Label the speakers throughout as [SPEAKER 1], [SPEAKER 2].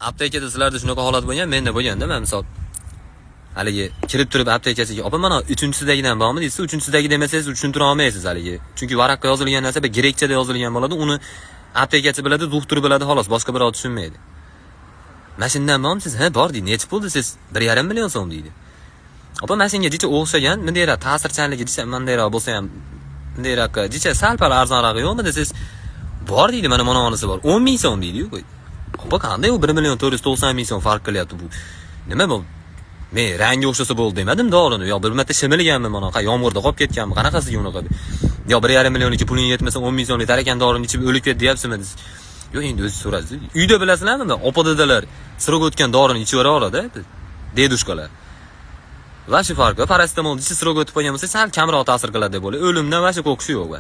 [SPEAKER 1] Aptekada sizlarda shunaqa holat bo'lgan, menda bo'lganda, man misol haligi kirib turib aptekasiga, "Opa, mana uchinchisidagidan bormi?" deysiz, "Uchinchisidagi" demasangiz, tushuntira olmaysiz haligi. Chunki varaqqa yozilgan narsa bir grekchada yozilgan bo'ladi, uni aptekachi biladi, doktor biladi, xolos, boshqa birov tushunmaydi. "Mana shundan bormisiz?" "Ha, bor", deydi. "Nechi pul?" desangiz, "1,5 million so'm", deydi. "Opa, mana shunga jicha o'xshagan, bundayroq ta'sirchanligi jicha bundayroq bo'lsa ham, bundayroq jicha sal pal arzonrog'i yo'qmi?" desangiz, "Bor", deydi, "mana bunisi bor. 10 ming so'm", deydi-yu. Opa, qanday u 1 million 490 ming so'm farq qilyapti bu? Nima bu? Men rangi o'xshasa bo'ldi demadim dorini. Yo bir marta shimilganmi mana, yomg'irda qolib ketganmi? Qanaqasiga unaqa? Yo 1,5 millionlik puling yetmasa, 10 ming so'mlik tarakan dorini ichib o'lib ket deyapsizmi desiz. Yo'q, endi o'zi so'rasiz. Uyda bilasizlarmi? Opa dadalar срок o'tgan dorini ichib yuboradi, дедушка lar. Va shu farqi. Parasetamol ichi срок o'tib qolgan bo'lsa, sal kamroq ta'sir qiladi deb o'ylayman. O'limdan va shu qo'rqishi yo'q. Va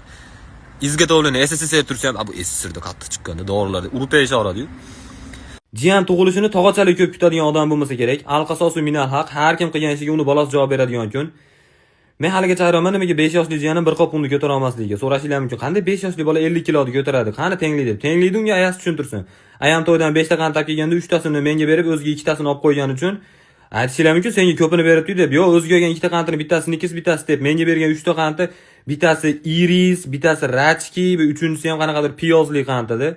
[SPEAKER 1] изготовление СССР tursa ham, bu СССРda qattiq chiqqanda dorilar urib berishaveradi-yu. Jiyan tug'ilishini tog'achalik ko'p kutadigan odam bo'lmasa kerak. Al qasosu minal haq, har kim qilgan ishiga uni bolasi javob beradigan kun. Men haligacha hayronman, nimaga 5 yoshli jiyanim bir qop unni ko'tara olmasligiga. So'rashinglar mumkin, qanday 5 yoshli bola 50 kiloni ko'taradi? Qani tenglik deb. Tenglikni unga ayasi tushuntirsin. Ayam to'ydan 5 ta qand olib kelganda 3 tasini menga berib, o'ziga 2 tasini olib qo'ygani uchun aytishinglar mumkin, senga ko'pini beribdi deb. Yo'q, o'ziga olgan 2 ta qandini bittasini ikkisi, bittasi deb menga bergan 3 ta qandi bittasi iris, bittasi rachki, uchinchisi ham qanaqadir piyozli qand edi.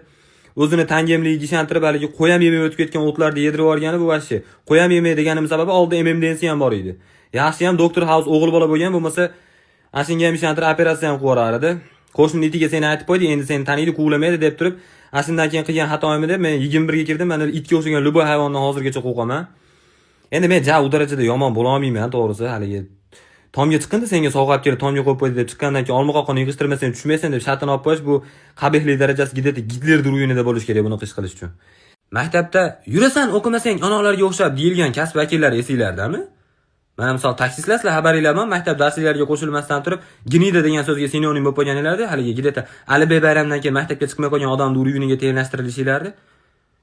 [SPEAKER 1] O'zini tangemligiga ishontirib, haligi qo'yam yemay o'tib ketgan o'tlarni yedirib yuborgani bu вообще. Qo'yam yemay deganim sababi oldin MMDnsi ham bor edi. Yaxshi ham doktor House o'g'il bola bo'lgan, bo'lmasa ana shunga ham ishontirib operatsiya ham qilib yuborar edi. Qo'shni itiga seni aytib qo'ydi, endi seni taniydi, quvlamaydi deb turib, ana shundan keyin qilgan xatoyimni deb men 21 ga kirdim, mana itga o'xshagan любой hayvondan hozirgacha qo'rqaman. Endi men ja u darajada yomon bo'la olmayman, to'g'risi, haligi tomga chiqqanda senga sovg'a olib kelib tomga qo'yib qo'ydi deb chiqqandan keyin olma qoqini yig'ishtirmasang tushmaysan deb shartini olib qo'yish, bu qabihlik darajasi где-то Gitler o'yinida bo'lishi kerak buni qish qilish uchun. Maktabda "Yurasan o'qimasang onalarga o'xshab" deyilgan kasb vakillari esinglardami? Mana misol taksistlar, sizlar xabaringlar bormi? Maktab darsliklariga qo'shilmasdan turib, "гнида" degan so'zga sinonim bo'lib qolganinglarda, haligi где-то Alibek bayramdan keyin maktabga chiqmay qolgan odamni уровень iga tenglashtirilishinglardi.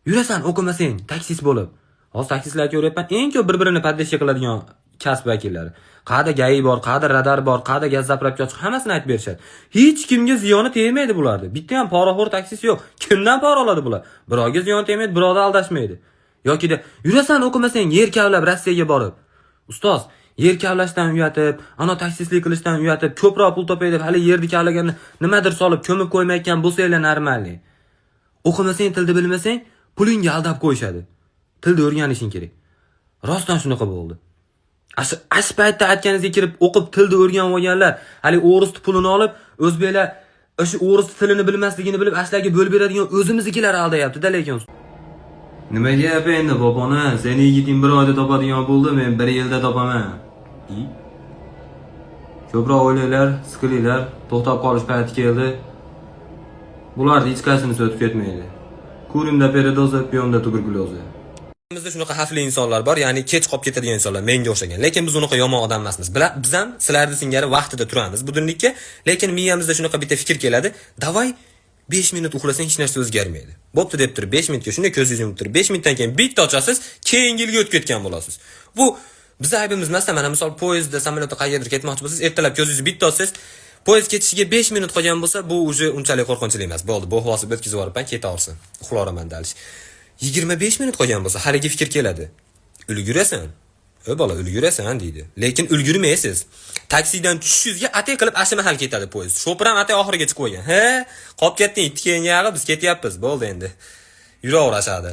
[SPEAKER 1] Yurasan o'qimasang taksist bo'lib. Hozir taksistlar ko'ryapman, eng ko'p bir-birini поддержка qiladigan kasb vakillari. Qayerda ГАИ bor, qayerda radar bor, qayerda gaz заправка ochiq, hammasini aytib berishadi. Hech kimga ziyoni tegmaydi bularni. Bitta ham poraxo'r taksist yo'q. Kimdan pora oladi bular? Birovga ziyon tegmaydi, birovni aldashmaydi. Yokida "Yurasan o'qimasang yer kavlab Rossiyaga borib". Ustoz, yer kavlashdan uyatib, ana taksistlik qilishdan uyatib, ko'proq pul topay deb hali yerni kavlaganda nimadir solib ko'mib qo'ymayotgan bo'lsanglar нормальный. O'qimasang, tilni bilmasang, pulingga aldab qo'yishadi. Tilni o'rganishing kerak. Rostdan shunaqa bo'ldi. Ashu paytda aytganingizga kirib o'qib tilni o'rganib olganlar, hali o'ris pulini olib, o'zbeklar o'sha o'ris tilini bilmasligini bilib, ashlarga bo'lib beradigan o'zimiznikilar aldayapti-da lekin. Nima gap endi, bobona? Seni yigiting bir oyda topadigan bo'ldi, men bir yilda topaman. I? Ko'proq o'ylanglar, siqilinglar, to'xtab qolish payti keldi. Bularni hech qaysinisi o'tib ketmaydi. Курим до передоза, пьем до туберкулёза. Bizda shunaqa xavfli insonlar bor, ya'ni kech qolib ketadigan insonlar, menga o'xshagan. Lekin biz unaqa yomon odam emasmiz. Biz ham sizlarni singari vaqtida turamiz будильник ka, lekin miyamizda shunaqa bitta fikr keladi. Давай 5 minut uxlasang hech narsa o'zgarmaydi. Bo'pti deb turib 5 minutga shunday ko'zingizni yumib turib 5 minutdan keyin bitta ochasiz, keyingi yilga o'tib ketgan bo'lasiz. Bu biz aybimiz emasda, mana misol poyezdda, samolyotda qayergadir ketmoqchi bo'lsangiz, ertalab ko'zingizni bitta ochsangiz, poyezd ketishiga 5 minut qolgan bo'lsa, bu уже unchalik qo'rqinchli emas. Bo'ldi, bo'h bosib o'tkazib yuboribman, ketaversin. Uxlayveraman дальше. 25 minut qolgan bo'lsa, haligi fikr keladi. Ulgurasan. "Ey bola, ulgurasan", deydi. Lekin ulgurmaysiz. Taksidan tushishingizga atay qilib asha mahal ketadi poyezd. Shopir ham atay oxiriga chiqib qo'ygan. "Ha, qolib ketding, ikki keyingi yog'i, biz ketyapmiz. Bo'ldi endi." Yuraverashadi.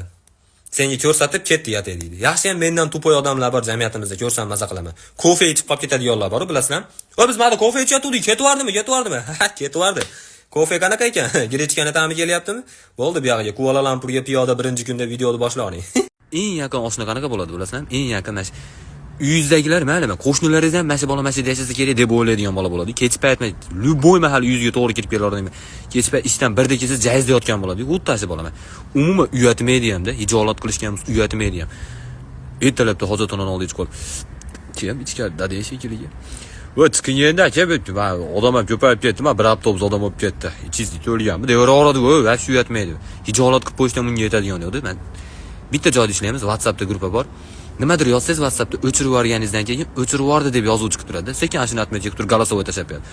[SPEAKER 1] Senga ko'rsatib ketdi atay deydi. Yaxshi ham mendan тупой odamlar bor jamiyatimizda, ko'rsam maza qilaman. Kofe ichib qolib ketadiganlar bor, bilasizlarmi? "O, biz mana kofe ichyotgandik, ketyaptimi, ketyaptimi?" Ha, ketyapti. Kofe qanaqa ekan? Grechkani ta'mi kelyaptimi? Bo'ldi, bu yog'iga Kuala Lumpurga piyoda birinchi kunda videoni boshlaning. Eng yaqin oshna qanaqa bo'ladi, bilasizlarmi? Eng yaqin mana shu uyingizdagilar maylimi, qo'shnilaringiz ham mana shu bola mana shu yerda yashasa kerak deb o'ylaydigan bola bo'ladi. Kech payt любой mahal uyingizga to'g'ri kirib kelaveradi. Kech payt ishdan birda kelsa jayzda yotgan bo'ladi. Xuddi shu bola. Umuman uyatmaydi hamda, hijolat qilishga ham uyatmaydi ham. Ertalabda hojatxonani oldiga chiqib, kim ichkari dada shekilli. Va chiqing endi aka, man odam ham ko'payib ketdi, man bir avtobus odam bo'lib ketdi. Ichingizni to'lganmi? Deyaveradi, вообще uyatmaydi. Hijolat qilib qo'yishdan unga yetadigan yo'q. Man bitta joyda ishlaymiz, WhatsAppda gruppa bor. Nimadir yozsangiz WhatsAppda o'chirib yuborganingizdan keyin "O'chirib yubordi" deb yozuv chiqib turadi. Sekin ana shuni отметка qilib turib голосовой tashlab beradi.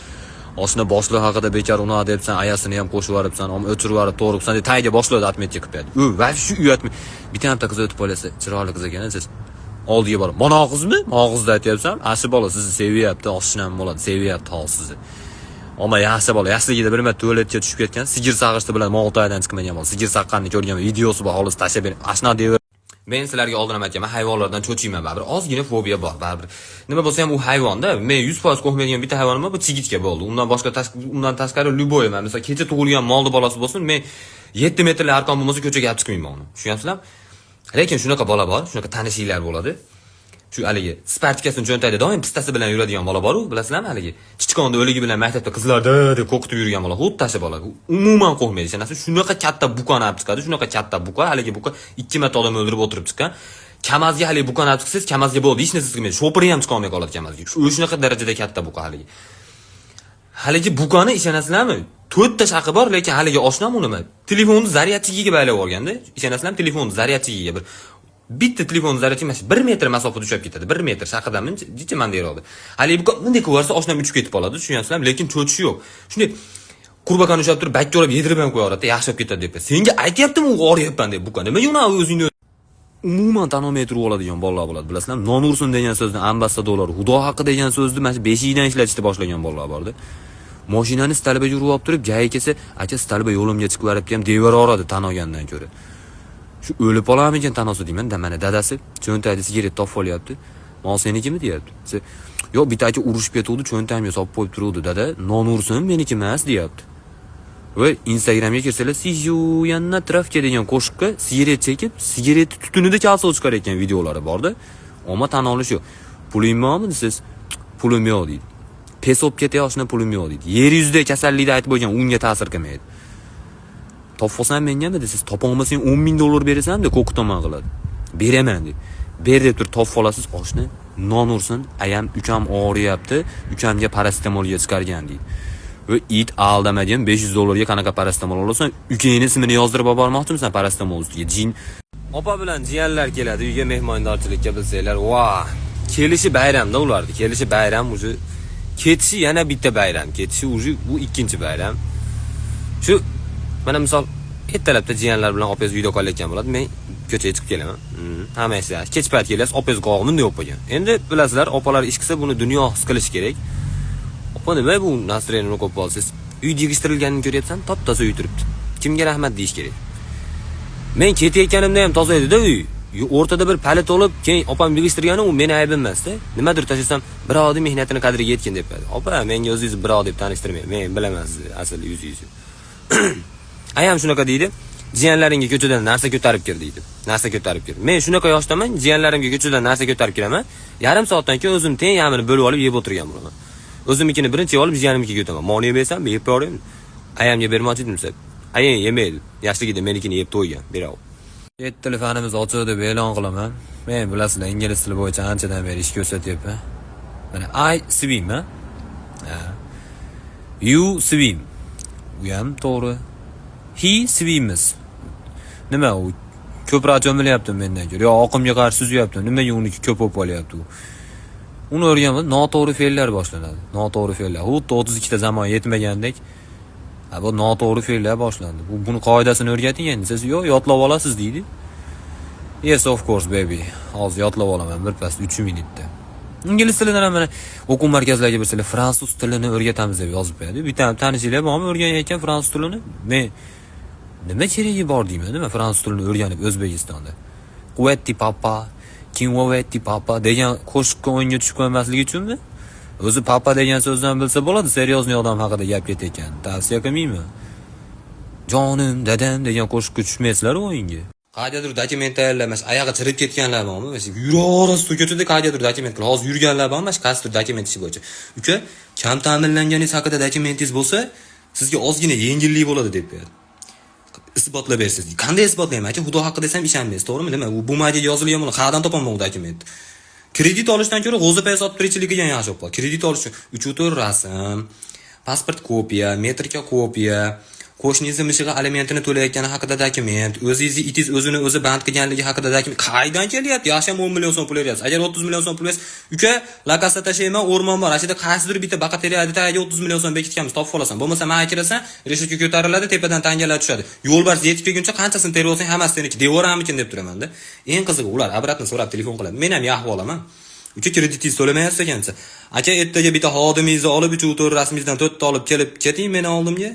[SPEAKER 1] Oshna, boshliq haqida bekor unaqa debsan, ayasini ham qo'shib yuboribsan, ammo o'chirib yuborib, to'g'ri qilsan deb tagiga boshliqni отметка qilib beradi. U вообще uyatmi? Bitta hamta qiz o'tib qolsa, chiroyli qiz ekan, siz oldiga borib, "Mana qizmi? Mana qizni aytyapsan? Ana bola sizni sevyapti, oshnam bo'ladi, sevyapti hozir sizni." Ammo yaxshi bola, yoshligida bir marta tualetga tushib ketgan, sigir sag'ishdi bilan mol chiqmagan bola. Sigir saqqanini ko'rgan videosi bor, xolos tashlab berib. Ashna deb. Men sizlarga oldin ham aytganman, hayvonlardan cho'chiyman baribir. Ozgina fobiya bor baribir. Nima bo'lsa ham u hayvonda. Men 100% qo'rqmaydigan bitta hayvonim bor, bu chigitga bo'ldi. Undan tashqari любой, man misol kecha tug'ilgan molni bolasi bo'lsin, men 7 metrli arqon bo'lmasa, ko'chaga olib chiqmayman uni. Tushunyapsizlarmi? Lekin shunaqa bola bor, shunaqa tanishinglar bo'ladi. Shu haligi spartikasini cho'ntagida doim pistasi bilan yuradigan bola bor-u, bilasizlarmi haligi? Chichqonni o'ligi bilan maktabda qizlarda deb qo'rqitib yurgan bola, xuddi shu bola. Umuman qo'rqmaydi. Ishonasiz, shunaqa katta buqani olib chiqadi, shunaqa katta buqa, haligi buqa ikki marta odam o'ldirib o'tirib chiqqan. Kamazga haligi buqani olib chiqsangiz, Kamazga bo'ldi, hech narsa qilmaydi. Shopiri ham chiqa olmay qoladi Kamazga. Shu shunaqa darajada katta buqa haligi. Haligi buqani, ishonasizlarmi? To'rtta shaqi bor, lekin haligi oshnam uni nima? Telefonni зарядчик iga baylab olganda, ishonasizlarmi? Telefonni зарядчик iga bir bitta telefon зарядчик mana shu 1 metr masofada uchib ketadi. 1 metr shaqidan jicha mandayroqda. Haligi buqa bunday qilib yuborsa, oshnam uchib ketib qoladi, tushunyapsizlarmi? Lekin cho'chishi yo'q. Shunday qurbaqani ushlab turib, bakka olib yedirib ham qo'yaveradi, yaxshi bo'lib ketadi deb. Senga aytyaptim, u og'riyapman deb buqa. Nimaga uni o'zingni umuman tan olmay turib oladigan bolalar bo'ladi, bilasizlarmi? Non ursin degan so'zni ambassadorlar, xudo haqqi degan so'zni mana shu beshikdan ishlatishni boshlagan bolalar borda. Mashinani столба ga urib olib turib, joyi kelsa, "Aka, столба yo'limga chiqib yuboribdi" ham deveraveradi tan olgandan ko'ra. Shu o'lib qolarmikan tan olsa deyman, da mana dadasi cho'ntagida sigaret topib olyapti. "Mol senikimi?" deyapti. Desa, "Yo'q, bitta aka urushib ketuvdi, cho'ntagimga solib qo'yib turuvdi, dada, non ursin, meniki emas" deyapti. Va Instagramga kirsalar, "Сижу я на травке" degan qo'shiqqa sigaret chekib, sigaret tutunida kalso chiqarayotgan videolari borda. Omma tan olish yo'q. "Puling bormi?" desangiz, "Pulim yo'q" deydi. Pes bo'lib ketayoshni pulim yo'q deydi. Yer yuzida kasallikda aytib bo'lgan unga ta'sir qilmaydi. "Topib olsam mengami?" desangiz, "Topolmasang 10 ming dollar berasan" deb qo'rqitaman qiladi. "Beraman" deb. Ber deb turib topib olasiz, oshni non ursin, ayam ukam og'riyapti, ukamga parasetamolga chiqargan deydi. Va it aldamagan, 500 dollarga qanaqa parasetamol olasan? Ukangni ismini yozdirib olib bormoqchimisan parasetamol ustiga? Jin. Opa bilan jiyanlar keladi uyga mehmondorchilikka, bilsanglar, va kelishi bayramda ularni, kelishi bayram уже, ketishi yana bitta bayram, ketishi уже bu ikkinchi bayram. Shu mana misol ertalabda jiyanlar bilan opangiz uyda qolayotgan bo'ladi, men ko'chaga chiqib kelaman. Hamma ish yaxshi. Kech payt kelasiz, opangiz qog'i bunday bo'lib qolgan. Endi bilasizlar, opalar ish qilsa, buni dunyo his qilishi kerak. "Opa, nima bu настроение ni qo'yib olsiz? Uy yig'ishtirilganini ko'ryapsan, top toza uy turibdi. Kimga rahmat deyish kerak? Men ketayotganimda ham toza edi-da uy. O'rtada bir palit olib, keyin opam yig'ishtirgani u meni aybim emas-da. Nimadir tashlasam, birovning mehnatini qadriga yetgin deb qo'yadi. Opa, menga o'zingizni birov deb tanishtirmang. Men bilaman sizni asl yuzingizni. Ayam shunaqa deydi. Jiyanlaringga ko'chadan narsa ko'tarib kir deydi. Narsa ko'tarib kir. Men shunaqa yoshdaman, jiyanlarimga ko'chadan narsa ko'tarib kiraman. Yarim soatdan keyin o'zim teng yamini bo'lib olib yeb o'tirgan bo'laman. O'zimnikini birinchi olib jiyanimnikiga o'taman. "Moni yemaysan, yeb ko'ring." Ayamga bermoqchi edim desa, ayang yemaydi. Yoshligida menikini yeb to'ygan, berov. Chet tili fanimiz ochiq deb e'lon qilaman. Men, bilasizlar, ingliz tili bo'yicha anchadan beri ish ko'rsatyapman. Mana I swim, ha? Ha. You swim. U ham to'g'ri. He swims. Nima u? Ko'proq cho'milyapti mendan ko'ra. Yo oqimga qarshi suzyapti. Nimaga uniki ko'p bo'lib qolyapti u? Uni o'rganib noto'g'ri fe'llar boshlanadi. Noto'g'ri fe'llar. Xuddi 32 ta zamon yetmagandek. Ha, bu noto'g'ri fe'llar boshlandi. Bu buni qoidasini o'rgating endi. Siz yo'q, yodlab olasiz deydi. Yes, of course, baby. Hozir yodlab olaman bir pas 3 minutda. Ingliz tilidan ham mana o'quv markazlariga birsalar fransuz tilini o'rgatamiz deb yozib qo'yadi. Bitta ham tanishinglar bormi o'rganayotgan fransuz tilini? Men nima keragi bor deyman, nima fransuz tilini o'rganib O'zbekistonda. Quvetti papa, Kinvovetti papa degan qo'shiqqa o'yinga tushib qo'ymaslik uchunmi? O'zi papa degan so'zdan bilsa bo'ladi, серьезный odam haqida gap ketayotgan. Tavsiya qilmayman. Jonim, dadam degan qo'shiqqa tushmaysizlar o'yinga. Qayerdadir dokument tayyorlash, oyog'i chirib ketganlar bormi? Mana shu yuraverasiz ko'chada qayerdadir dokument qilib, hozir yurganlar bormi? Mana shu qaysidir dokument ishi bo'yicha. Uka, kam ta'minlanganingiz haqida dokumentingiz bo'lsa, sizga ozgina yengillik bo'ladi deb beradi. Isbotlab bersiz. Qanday isbotlayman aka? Xudo haqqi desam ishonmaysiz, to'g'rimi? Nima, u бумага ga yozilgan, buni qayerdan topaman u dokumentni? Kredit olishdan ko'ra g'o'zapoya sotib tirikchilik qilgan yaxshi bo'lib qoldi. Kredit olish uchun 3 to'rt rasm, pasport kopiya, metrika kopiya, Qo'shningizni mishig'i alimentini to'layotgani haqida dokument, o'zingizni itingiz o'zini o'zi band qilganligi haqida dokument. Qaydan kelyapti? Yaxshi ham 10 million so'm pul beryapsiz. Agar 30 million so'm pul bersangiz, uka, lokatsiya tashlayman, o'rmon bor. Ana shu yerda qaysidir bitta baqa teradi, tagiga 30 million so'm bekitganmiz, topib olasan. Bo'lmasa menga kirasan, reshotka ko'tariladi, tepadan tangalar tushadi. Yo'lbars yetib kelguncha qanchasini terib olsang, hammasi seniki. Devoramikin deb turaman-da. Eng qizig'i, ular обратно so'rab telefon qiladi. Men ham yahvo olaman. Uka, kreditingizni to'lamayapsiz ekansiz. Aka, ertaga bitta xodimingizni olib, uch to'rt rasmingizdan to'rtta olib kelib keting meni oldimga.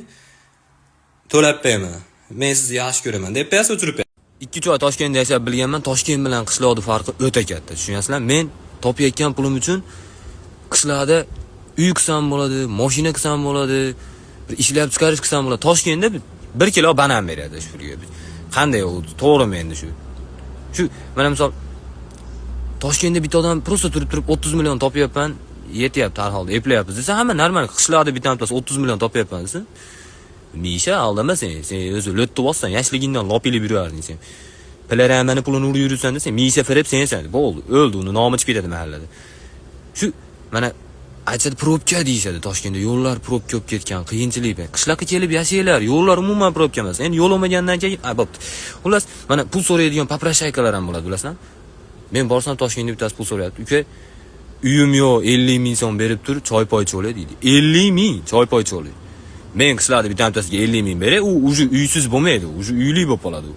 [SPEAKER 1] To'lab beraman. Men sizni yaxshi ko'raman deb qo'yasiz, o'chirib. 2-3 oy Toshkentda yashab bilganman. Toshkent bilan qishloqning farqi o'ta katta. Tushunyapsizlar? Men topayotgan pulim uchun qishloqda uy qilsam bo'ladi, mashina qilsam bo'ladi, bir ishlab chiqarish qilsam bo'ladi. Toshkentda 1 kilo banan beradi shu pulga. Qanday u? To'g'rimi endi shu? Shu mana misol, Toshkentda bitta odam просто turib turib 30 million topyapman, yetyapti har holda, eplayapmiz desa, hamma normal. Qishloqda bitta bittasi 30 million topyapman desa, Misha, aldama sen, sen o'zi lo'tni bossan, yoshligingdan lopilib yurarding sen. Pilaramani pulini urib yuribsan desa, Misha firib sensan. Bo'ldi, o'ldi, uni nomi chiqib ketadi mahallada. Shu mana aytishadi, probka deyishadi, Toshkentda yo'llar probka bo'lib ketgan, qiyinchilik. Qishloqqa kelib yashanglar, yo'llar umuman probka emas. Endi yo'l olmagandan keyin, a, bo'pti. Xullas, mana pul so'raydigan попрошайка lar ham bo'ladi, bilasizmi? Men borsam, Toshkentda bittasi pul so'rayapti. Uka, uyim yo'q, 50 ming so'm berib tur, choy poy cho'la deydi. 50 ming choy poy cho'la. Men qishloqda bitta bittasiga 50 ming beray, u уже uysiz bo'lmaydi, уже uyli bo'lib qoladi u.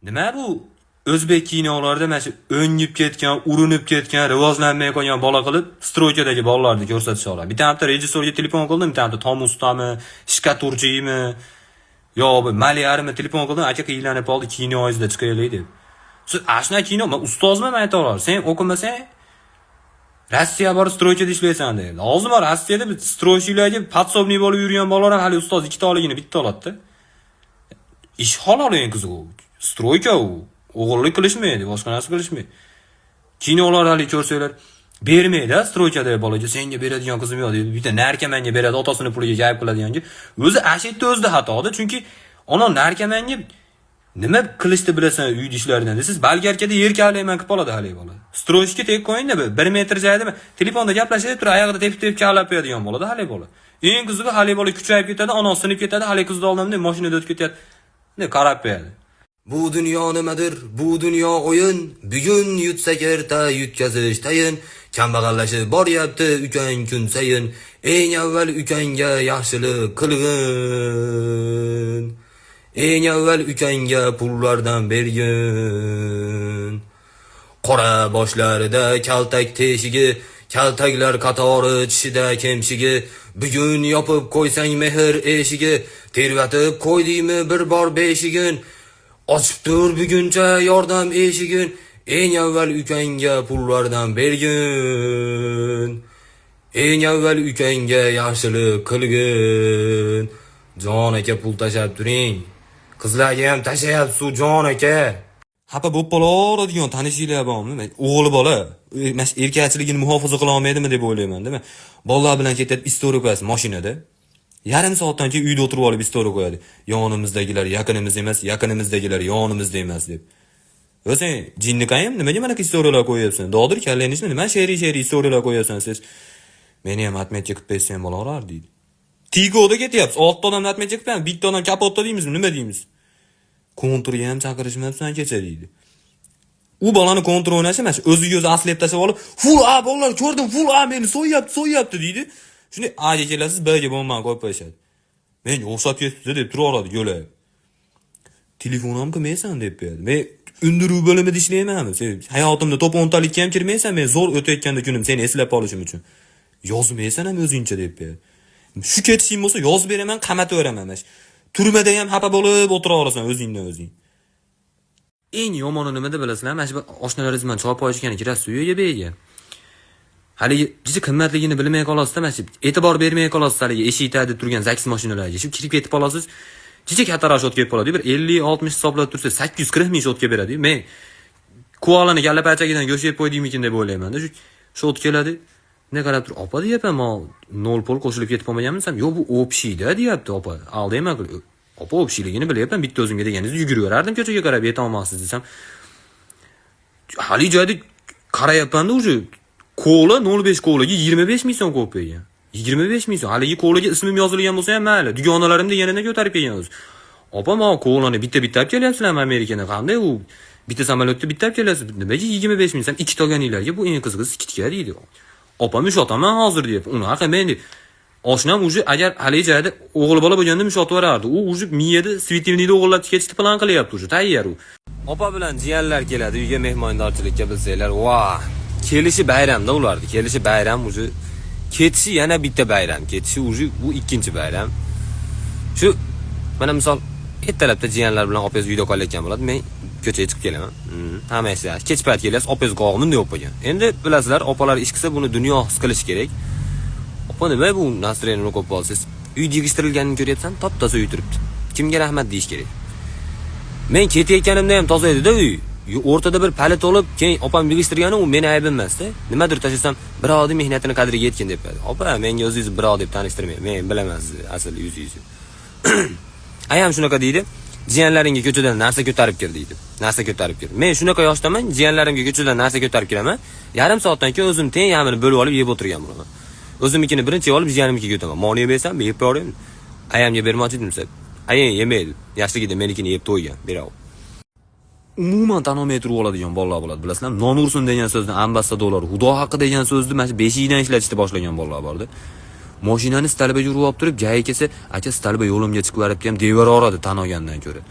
[SPEAKER 1] Nima bu o'zbek kinolarida mana shu o'ngib ketgan, urinib ketgan, rivojlanmay qolgan bola qilib стройка dagi bolalarni ko'rsatish oladi. Bitta bitta rejissyorga telefon qildim, bitta bitta tom ustami, shkaturchimi, yo bu malyarmi telefon qildim, aka, qiylanib qoldi, kinoyingizda chiqaylik deb. Siz ana shunaqa kino, men ustozman, ayta oladi. Sen o'qimasang, Rossiya borib стройка da ishlaysan deydi. Lozim Rossiyada bir стройщик larga подсобный bo'lib yurgan bolalar ham hali ustoz ikkita oligini bitta oladi-da. Ish halol, eng qizig'i u. Стройка u. O'g'irlik qilishmaydi, boshqa narsa qilishmaydi. Kinolar hali ko'rsanglar bermaydi стройка dagi bolaga, senga beradigan qizim yo'q deydi. Bitta narkomanga beradi, otasini puliga gap qiladiganga. O'zi ana shu yerda o'zida xatoda, chunki ona narkomanga nima qilishni bilasan uyni ishlaridan desangiz, bolgarkada yer kavlayman qilib oladi haligi bola. Стройщик ka tek qo'yingda, 1 metr joydami telefonda gaplashib turib, oyog'ida tepib tepib kavlab qo'yadigan bo'ladi haligi bola. Eng qizig'i, haligi bola kuchayib ketadi, onasi sinib ketadi, haligi qizni oldimda mashinada o'tib ketyapti. Ne qarab qo'yadi. Bu dunyo nimadir? Bu dunyo o'yin. Bugun yutsak, erta yutkazish tayin. Kambag'allashib boryapti ukang kun sayin. Eng avval ukangga yaxshilik qilgin. Eng avval ukangga pullardan bergin. Qora boshlarida kaltak teshigi, kaltaklar qatori tishida kemshigi. Bugun yopib qo'ysang mehr eshigi, tervatib qo'ydingmi bir bor beshigin. Ochib tur buguncha yordam eshigin. Eng avval ukangga pullardan bergin. Eng avval ukangga yaxshilik qilgin. Jon aka, pul tashlab turing. Qizlarga ham tashlayapsiz, jon aka. Xafa bo'lib qolaveradigan tanishinglar bormi? O'g'li bola, mana shu erkakchiligini muhofaza qila olmaydimi deb o'ylayman, nima? Bolalar bilan ketadi, история qo'yasiz mashinada. Yarim soatdan keyin uyda o'tirib olib история qo'yadi. Yonimizdagilar yaqinimiz emas, yaqinimizdagilar yonimizda emas deb. Va sen jinniqayim, nimaga mana история lar qo'yyapsan? Dodir, kallangni nima she'riy she'riy история lar qo'yyapsan siz? Meni ham отметка qilib qo'ysang bo'laverar deydi. Tigoda ketyapsiz. Oltita odamni отметка qilib qo'yamiz. Bitta odam kapotda deymizmi, nima deymiz? Konturga ham chaqirishmabsan kecha deydi. U bolani kontur o'ynashi mana shu o'ziga o'zi aslab tashlab olib, "Full A, bolalar, ko'rdim, full A, meni so'yyapti, so'yyapti" deydi. Shunday A ga kelasiz, B ga bombani qo'yib qo'yishadi. Menga o'xshab ketibdi deb turaveradi yo'lak. Telefon ham qilmaysan deb qo'yadi. Men undiruv bo'limida ishlaymanmi? Sen hayotimda top 10 talikka ham kirmaysan, men zo'r o'tayotganda kunim seni eslab qolishim uchun. Yozmaysan ham o'zingcha deb qo'yadi. Shu ketishing bo'lsa yozib beraman, qamataveraman mana shu. Turmada ham xafa bo'lib o'tiraverasan o'zingdan o'zing. Eng yomoni nimada bilasizlar? Mana shu oshnalaringiz bilan choy poy ichgani kirasiz uyga beyga. Haligi juda qimmatligini bilmay qolasizda, mana shu e'tibor bermay qolasiz haligi eshik tagida turgan Zaks mashinalarga. Shu kirib ketib qolasiz. Jicha kattaroq счёт kelib qoladi. Bir 50 60 hisoblab tursa 840 ming счёт kelib beradi. Men koalani kalla pachagidan go'sht yeb qo'ydingmikin deb o'ylayman-da. Shu счёт keladi. Ne qarab tur, opa deyapman, ma nol pul qo'shilib ketib qolmaganmi desam, yo'q, bu общий da deyapti opa. Aldayman. Opa, общий ligini bilyapman, bitta o'zimga deganingizda yuguraverardim ko'chaga qarab yetolmaysiz desam. Hali joyda qarayapman-da, уже kola 0.5 kolaga 25 ming so'm qo'yib qo'ygan. 25 000 so'm. Haligi kolaga ismim yozilgan bo'lsa ham mayli. Dugonalarimda yanada ko'tarib kelgan o'zi. Opa, mana kolani bitta bitta olib kelyapsizlarmi Amerikadan? Qanday u? Bitta samolyotda bitta olib kelasiz. Nimaga 25 ming so'm? Ikkita olganinglarga bu eng qizig'i скидка deydi. Opam ushotaman hozir deyapti. Unaqa men deydi. Oshnam уже agar haligi joyda o'g'il bola bo'lganda mushatib yuborardi. U уже miyada светильник da o'g'irlab ketishni plan qilyapti уже, tayyor u. Opa bilan jiyanlar keladi uyga mehmondorchilikka, bilsanglar, va kelishi bayramda ularni. Kelishi bayram уже, ketishi yana bitta bayram. Ketishi уже bu ikkinchi bayram. Shu mana misol ertalabda jiyanlar bilan opangiz uyda qolayotgan bo'ladi. Men ko'chaga chiqib kelaman. Hamma ish yaxshi. Kech payt kelyapsiz, opangiz qog'i bunday bo'lib qolgan. Endi bilasizlar, opalar ish qilsa, buni dunyo his qilishi kerak. Opa, nima bu настроение ni ko'p olsiz? Uy yig'ishtirilganini ko'ryapsan, top toza uy turibdi. Kimga rahmat deyish kerak? Men ketayotganimda ham toza edi-da uy. O'rtada bir palit olib, keyin opam yig'ishtirgani u meni aybim emas-da. Nimadir tashlasam, birovning mehnatini qadriga yetgin deb qo'yadi. Opa, menga o'zingizni birov deb tanishtirmang. Men bilaman sizni asl yuzingizni. Ayam shunaqa deydi. Jiyanlaringga ko'chadan narsa ko'tarib kir deydi. Narsa ko'tarib kir. Men shunaqa yoshdaman, jiyanlarimga ko'chadan narsa ko'tarib kiraman. Yarim soatdan keyin o'zim teng yamini bo'lib olib yeb o'tirgan bo'laman. O'zimnikini birinchi olib jiyanimnikiga o'taman. Moni yemaysan, yeb ko'ring. Ayamga bermoqchi edim desa, ayang yemaydi. Yoshligida menikini yeb to'ygan, berov. Umuman tan olmay turib oladigan bolalar bo'ladi, bilasizlarmi? Non ursin degan so'zni ambassadorlar, xudo haqqi degan so'zni mana shu beshikdan ishlatishni boshlagan bolalar borda. Mashinani столба ga urib olib turib, ГАИ kelsa, aka, столба yo'limga chiqib yuboribdi ham deveraveradi tan olgandan ko'ra.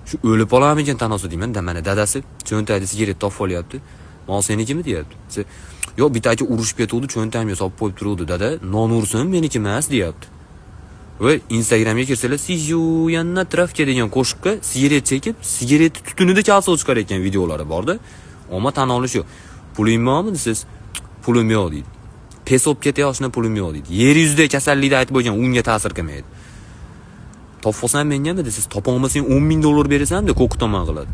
[SPEAKER 1] Shu o'lib qolarmikan tan olsa deyman, da mana dadasi cho'ntagida sigaret topib olyapti. Mol senikimi deyapti. Desa, yo'q, bitta aka urushib ketuvdi, cho'ntagimga solib qo'yib turuvdi, dada, non ursin, meniki emas deyapti. Va Instagramga kirsalar, "Сижу я на травке" degan qo'shiqqa sigaret chekib, sigaret tutunida kalsa chiqarayotgan videolari borda. Omma tan olish yo'q. Puling bormi desangiz, pulim yo'q deydi. Pes bo'lib ketayoshni pulim yo'q deydi. Yer yuzida kasallikni aytib bo'lgan unga ta'sir qilmaydi. Topib olsam mengami desangiz, topolmasang 10 ming dollar berasan deb qo'rqitaman qiladi.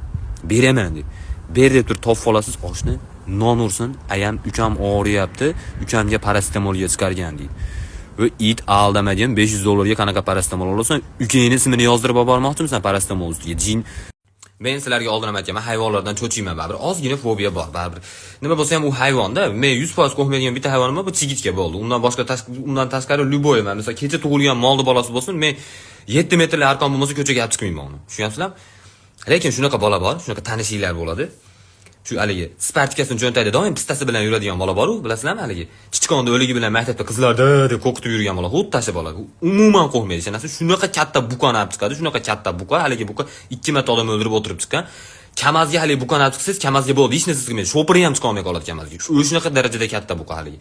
[SPEAKER 1] Beraman deb. Ber deb turib topib olasiz, oshni non ursin, ayam ukam og'riyapti, ukamga parasetamolga chiqargan deydi. Va it aldamagan, 500 dollarga qanaqa parasetamol olasan? Ukangni ismini yozdirib olib bormoqchimisan parasetamol ustiga? Jin. Men sizlarga oldin ham aytganman, hayvonlardan cho'chiyman baribir. Ozgina fobiya bor baribir. Nima bo'lsa ham u hayvonda. Men 100% qo'rqmaydigan bitta hayvonim bor, bu chigitga bo'ldi. Undan boshqa undan tashqari любой, man masalan kecha tug'ilgan molni bolasi bo'lsin, men 7 metrli arqon bo'lmasa ko'chaga olib chiqmayman uni. Tushunyapsizlarmi? Lekin shunaqa bola bor, shunaqa tanishinglar bo'ladi. Shu haligi spartikasini cho'ntagida doim pistasi bilan yuradigan bola bor-u, bilasizlarmi haligi? Chichqonni o'ligi bilan maktabda qizlarda deb qo'rqitib yurgan bola, xuddi shu bola. Umuman qo'rqmaydi. Ishonasiz, shunaqa katta buqani olib chiqadi, shunaqa katta buqa, haligi buqa ikki marta odam o'ldirib o'tirib chiqqan. Kamazga haligi buqani olib chiqsangiz, Kamazga bo'ldi, hech narsa qilmaydi. Shopiri ham chiqa olmay qoladi Kamazga. Shu shunaqa darajada katta buqa haligi.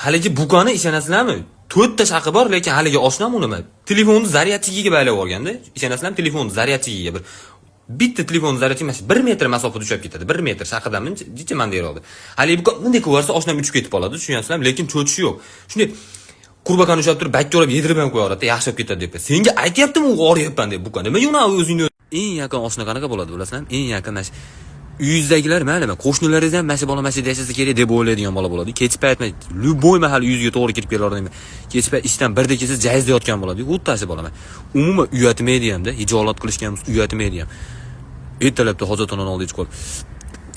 [SPEAKER 1] Haligi buqani ishonasizlarmi? To'rtta shaqi bor, lekin haligi oshnam uni nima? Telefonni зарядчик iga baylab olganda, ishonasizlarmi? Telefonni зарядчик iga bir bitta telefon зарядчик mana shu 1 metr masofada ushlab ketadi. 1 metr shaqidan jicha man deyroqdi. Haligi buqa bunday qilib yuborsa, oshnam uchib ketib qoladi, tushunyapsizlarmi? Lekin cho'chishi yo'q. Shunday qurbaqani ushlab turib, bakka olib yedirib ham qo'yaveradi, yaxshi bo'lib ketadi deb. Senga aytyaptimi, u og'riyapman deb buqa. Nimaga uni o'zingni eng yaqin oshna qanaqa bo'ladi, bilasizlarmi? Eng yaqin mana shu uyingizdagilar mayli, qo'shnilaringiz ham mana shu bola mana shu yerda yashasa kerak deb o'ylaydigan bola bo'ladi. Kech payt любой mahal uyingizga to'g'ri kirib kelaveradi. Kech payt ishdan birda kelsa, jayzda yotgan bo'ladi. Xuddi shu bola. Umuman uyatmaydi hamda, hijolat qilishga ham uyatmaydi ham. Ertalabda hojatxonani oldiga chiqib,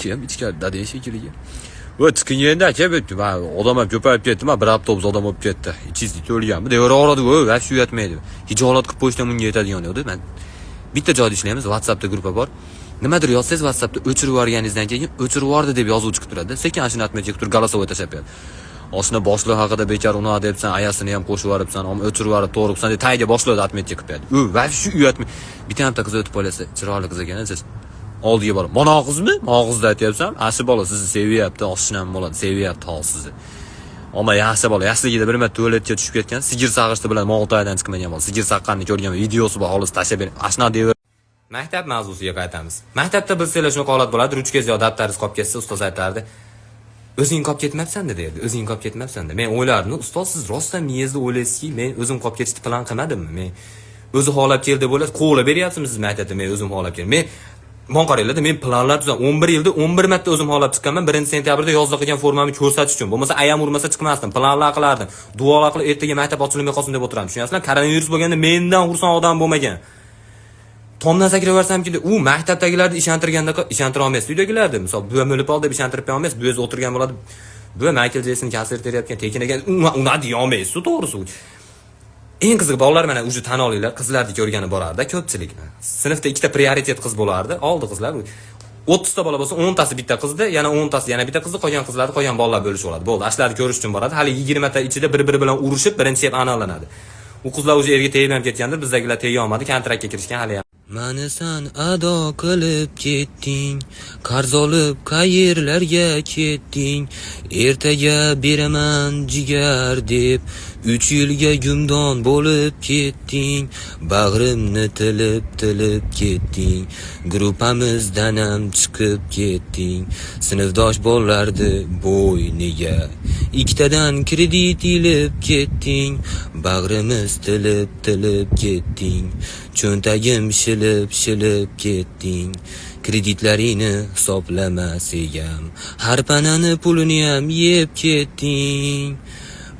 [SPEAKER 1] kim ichkari dada shekilli. Va chiqing endi aka, man odam ham ko'payib ketdi, man bir avtobus odam bo'lib ketdi. 200 to'lganmi deyaveradi, u вообще uyatmaydi. Hijolat qilib qo'yishdan unga yetadigan yo'q. Man bitta joyda ishlaymiz, WhatsAppda gruppa bor. Nimadir yozsangiz WhatsAppda o'chirib yuborganingizdan keyin o'chirib yubordi deb yozuv chiqib turadi. Sekin ana shuni отметка qilib turib голосовой tashlab beradi. Oshna boshliq haqida bekor unaqa debsan, ayasini ham qo'shib yuboribsan, ammo o'chirib yuborib to'g'ri qilsan deb tagiga boshliqni отметка qilib beradi. U вообще uyatmay. Bitta hamta qiz o'tib qolsa, chiroyli qiz ekan, siz oldiga borib, "Mana qizmi? Mana qizni aytyapsan? Ana shu bola sizni sevyapti, oshnam bo'ladi, sevyapti hozir sizni." Ammo yaxshi bola, yoshligida bir marta tualetga tushib ketgan, sigir sag'ishdi bilan mol tagidan chiqmagan bola. Sigir saqqanini ko'rgan videosi bor, xolos tashlab bering. Ashna deb. Maktab mavzusiga qaytamiz. Maktabda bilsanglar shunaqa holat bo'ladi, ruchkangiz yo daftaringiz qolib ketsa, ustoz aytardi. O'zing qolib ketmabsan-da derdi. O'zing qolib ketmabsan-da. Men o'ylardim, ustoz, siz rostdan miyangizda o'ylaysizki, men o'zim qolib ketishni plan qilmadimmi? Men o'zi xohlab keldi deb o'ylab, quvlab beryapsizmi siz maktabda men o'zim xohlab keldim. Men Mon qaranglar, men planlar tuzam. 11 yilda 11 marta o'zim xohlab chiqqanman. 1-sentyabrda yozda qilgan formamni ko'rsatish uchun. Bo'lmasa ayam urmasa chiqmasdim. Planlar qilardim. Duolar qilib ertaga maktab ochilmay qolsin deb o'tirardim. Tushunyapsizlar? Koronavirus bo'lganda mendan xursand odam bo'lmagan. Tomdan sakrab yuborsamki, u maktabdagilarni ishontirganda ishontira olmaysiz uydagilarni. Misol, buvam o'lib qoldi deb ishontirib qo'ya olmaysiz. Bu o'zi o'tirgan bo'ladi. Bu Michael Jackson konsert berayotgan tekin ekan, una deyolmaysiz, to'g'risi. Eng qizig'i, bolalar, mana, уже tan olinglar, qizlarni ko'rgani borardi ko'pchilik. Sinfda ikkita prioritet qiz bo'lardi. Oldi qizlar. 30 ta bola bo'lsa, 10 tasi bitta qizni, yana 10 tasi yana bitta qizni, qolgan qizlarni qolgan bolalar bo'lishib oladi. Bo'ldi, ashlarni ko'rish uchun boradi. Hali 20 ta ichida bir-biri bilan urushib, birinchi ham aniqlanadi. U qizlar уже erga tegib ham ketgandir, bizdagilar tega olmadi, kontraktga kirishgan hali ham. Mani san ado qilib ketding, qarz olib qayerlarga ketding, ertaga beraman jigar deb, 3 yilga gumdon bo'lib ketding, bag'rimni tilib tilib ketding, gruppamizdan ham chiqib ketding, sinfdosh bolalarni bo'yniga ikkitadan kredit ilib ketding, bag'rimiz tilib tilib ketding, cho'ntagim shilib shilib ketding, kreditlaringni hisoblamas egam, har panani pulini ham yeb ketding.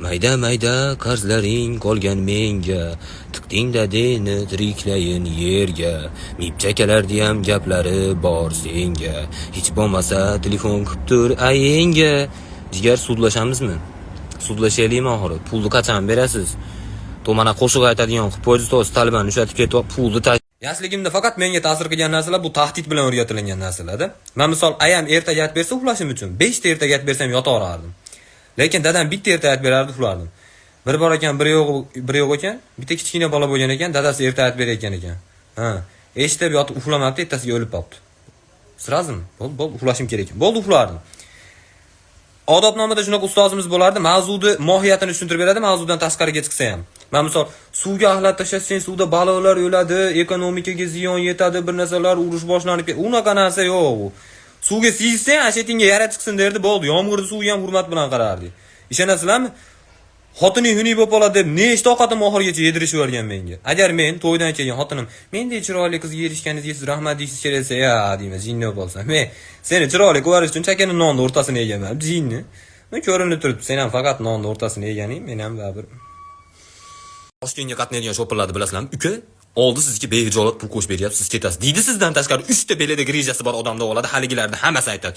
[SPEAKER 1] Mayda mayda qarzlaring qolgan menga, tiqding dadeni tiriklayin yerga, mipchakalardiyam gaplari bor senga, hech bo'lmasa telefon qilib tur ayenga. Jigar, sudlashamizmi? Sudlashaylikmi oxiri? Pulni qachon berasiz? To mana qo'shiq aytadigan qilib qo'ydi, to talibani ushatib ketib, pulni. Yoshligimda faqat menga ta'sir qilgan narsalar bu tahdid bilan o'rgatilingan narsalarda. Man, misol, ayam ertaga aytib bersa uxlashim uchun 5 ta ertaga aytib bersam yotaverardim. Lekin dadam bitta ertak aytib berardi, uxlardim. Bir bor ekan, bir yo'q, bir yo'q ekan, bitta kichkina bola bo'lgan ekan, dadasi ertak aytib berayotgan ekan. Ha, eshitib yotib uxlamabdi, ertasiga o'lib qolibdi. Сразу mi? Bo'ldi, bo'ldi, uxlashim kerak ekan. Bo'ldi, uxlardim. Odobnomada shunaqa ustozimiz bo'lardi, mavzuni mohiyatini tushuntirib beradi, mavzudan tashqariga chiqsa ham. Man, misol, suvga axlat tashlasang, suvda baliqlar o'ladi, ekonomikaga ziyon yetadi, bir narsalar, urush boshlanib ketadi. Unaqa narsa yo'q u. Suvga siysang, ashetingga yara chiqsin derdi, bo'ldi. Yomg'irni suviga ham hurmat bilan qarardik. Ishonasizlarmi? Xotining xunik bo'lib qoladi deb nechta ovqatimni oxirigacha yedirishib yuborgan menga. Agar men to'ydan keyin xotinim mendek chiroyli qizga erishganingizga siz rahmat deyishingiz kerak desa, ya deyman, jinni bo'lib qolsam. Men seni chiroyli ko'rish uchun chakana nonni o'rtasini yeganman, jinni. Men ko'rinib turibdi, sen ham faqat nonni o'rtasini yeganing, men ham baribir. Toshkentga qatnaydigan shopirlarni bilasizlarmi? Uka, oldi sizga behijolat pul qo'shib beryapti, siz ketasiz. Deydi, sizdan tashqari 3 ta belida грыжа si bor odamda oladi, haligilarni hammasi aytadi.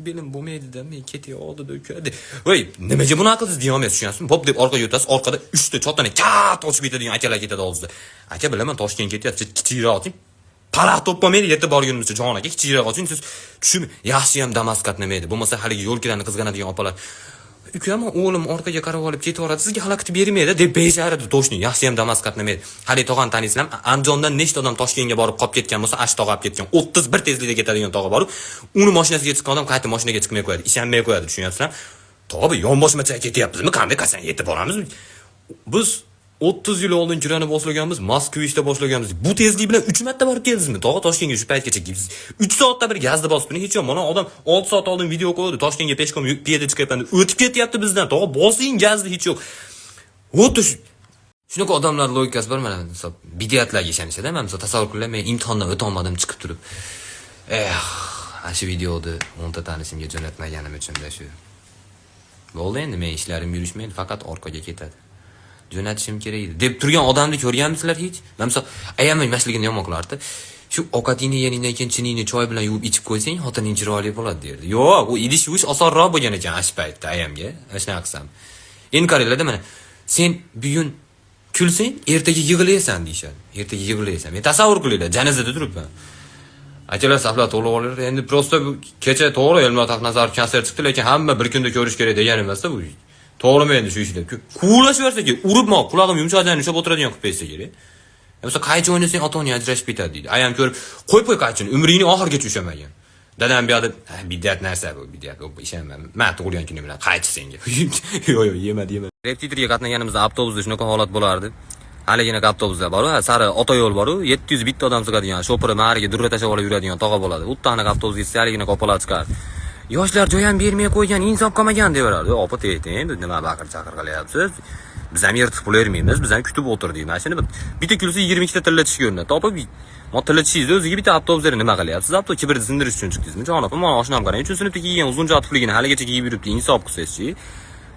[SPEAKER 1] Belim bo'lmaydi-da, men ketay oldida, uka. Voy, nimaga bunaqa qildingiz deyolmaysiz, tushunyapsizmi? Bo'p deb orqaga o'tasiz, orqada 3 ta chotini katta ochib ketadigan akalar ketadi oldida. Aka, bilaman, Toshkentga ketyapsiz, kichikroq oching. Palax topolmaydi yetib borgunimizcha, jon aka, kichikroq oching, siz tushun, yaxshi ham Damas qatnamaydi. Bo'lmasa haligi yo'lkalarni qizg'anadigan opalar. Ukam, o'g'lim orqaga qarab olib ketaveradi, sizga xalaqit bermaydi deb besharadi to'shni. Yaxshi ham Damas qatnamaydi. Hali tog'ani taniysizlarmi? Andijondan nechta odam Toshkentga borib qolib ketgan bo'lsa, ash tog'a olib ketgan. 31 tezlikda ketadigan tog'a borib, uni mashinasiga chiqqan odam qayta mashinaga chiqmay qo'yadi, ishonmay qo'yadi, tushunyapsizlarmi? Tog'a, yonboshmacha ketyapmizmi? Qanday, qachon yetib boramiz? Biz 30 yil oldin kirani boshlaganmiz, Moskvichda boshlaganmiz. Bu tezlik bilan 3 marta borib keldingizmi? Tog'a, Toshkentga shu paytgacha 3 soatda bir gazni bosib turing, hech yo'q. Mana odam 6 soat oldin video qo'ydi. Toshkentga пешком piyoda chiqyapman. O'tib ketyapti bizdan. Tog'a, bosing gazni, hech yo'q. Вот shu shunaqa odamlar logikasi bor, mana, misol, bidatlarga ishonishadi. Man, misol, tasavvur qilinglar, men imtihondan o'tolmadim chiqib turib. Eh, ana shu videoni 10 ta tanishimga jo'natmaganim uchun-da shu. Bo'ldi endi, men ishlarim yurishmaydi, faqat orqaga ketadi. Jo'natishim kerak edi deb turgan odamni ko'rganmisizlar hech? Man, misol, ayam mashligini yomon qilardi. Shu ovqatingni yeganingdan keyin chiningni choy bilan yuvib ichib qo'ysang, xotining chiroyli bo'ladi derdi. Yo'q, u idish yuvish osonroq bo'lgan ekan shu paytda ayamga. Shunaqa qilsam. Endi qaranglarda, mana, sen bugun kulsang, ertaga yig'laysan deyishadi. Ertaga yig'laysan. Men, tasavvur qilinglar, janozada turibman. Akalar, saflar to'lib olar. Endi просто bu kecha to'g'ri Elmar Taqnazarov konsert chiqdi, lekin hamma bir kunda ko'rish kerak degan emasda bu. To'g'rimi endi shu ishlar? Quvlashib yuborsa kerak, urib ma, qulog'im yumshoq joyini ushlab o'tiradigan qilib qo'ysa kerak. Misol, qaychi o'ynasang ota-onang ajrashib ketadi deydi. Ayam ko'rib, qo'yib qo'y qaychini, umringni oxirigacha ushlamagan. Dadam bu yoqda, "Bidat narsa bu, bidat, bu ishonma. Men tug'ilgan kunim bilan qaychi senga." Yo'q, yo'q, yemadi, yemadi. Repetitorga qatnaganimizda avtobusda shunaqa holat bo'lardi. Haligina avtobuslar bor, sari otoyo'l bor-u, 701 ta odam sig'adigan, shopiri mariga durra tashlab olib yuradigan tog'a bo'ladi. U yerda anaqa avtobusga ketsa, haligina opalar chiqardi. Yoshlar joy ham bermay qo'ygan, insof qolmagan deyaverardi. Opa, tegding, nima baqir chaqir qilyapsiz? Biz ham yirtiq pul bermaymiz, biz ham kutib o'tirdik. Mana shuni bitta kulsa 22 ta tilla tish ko'rinadi. Topib, mo tilla tishingizni o'ziga bitta avtobus nima qilyapsiz? Avtobus kibrni sindirish uchun chiqdingizmi? Jon opa, mana oshnam qarang, 3 sinfda kiygan uzuncha tufligini haligacha kiyib yuribdi, insof qilsangizchi.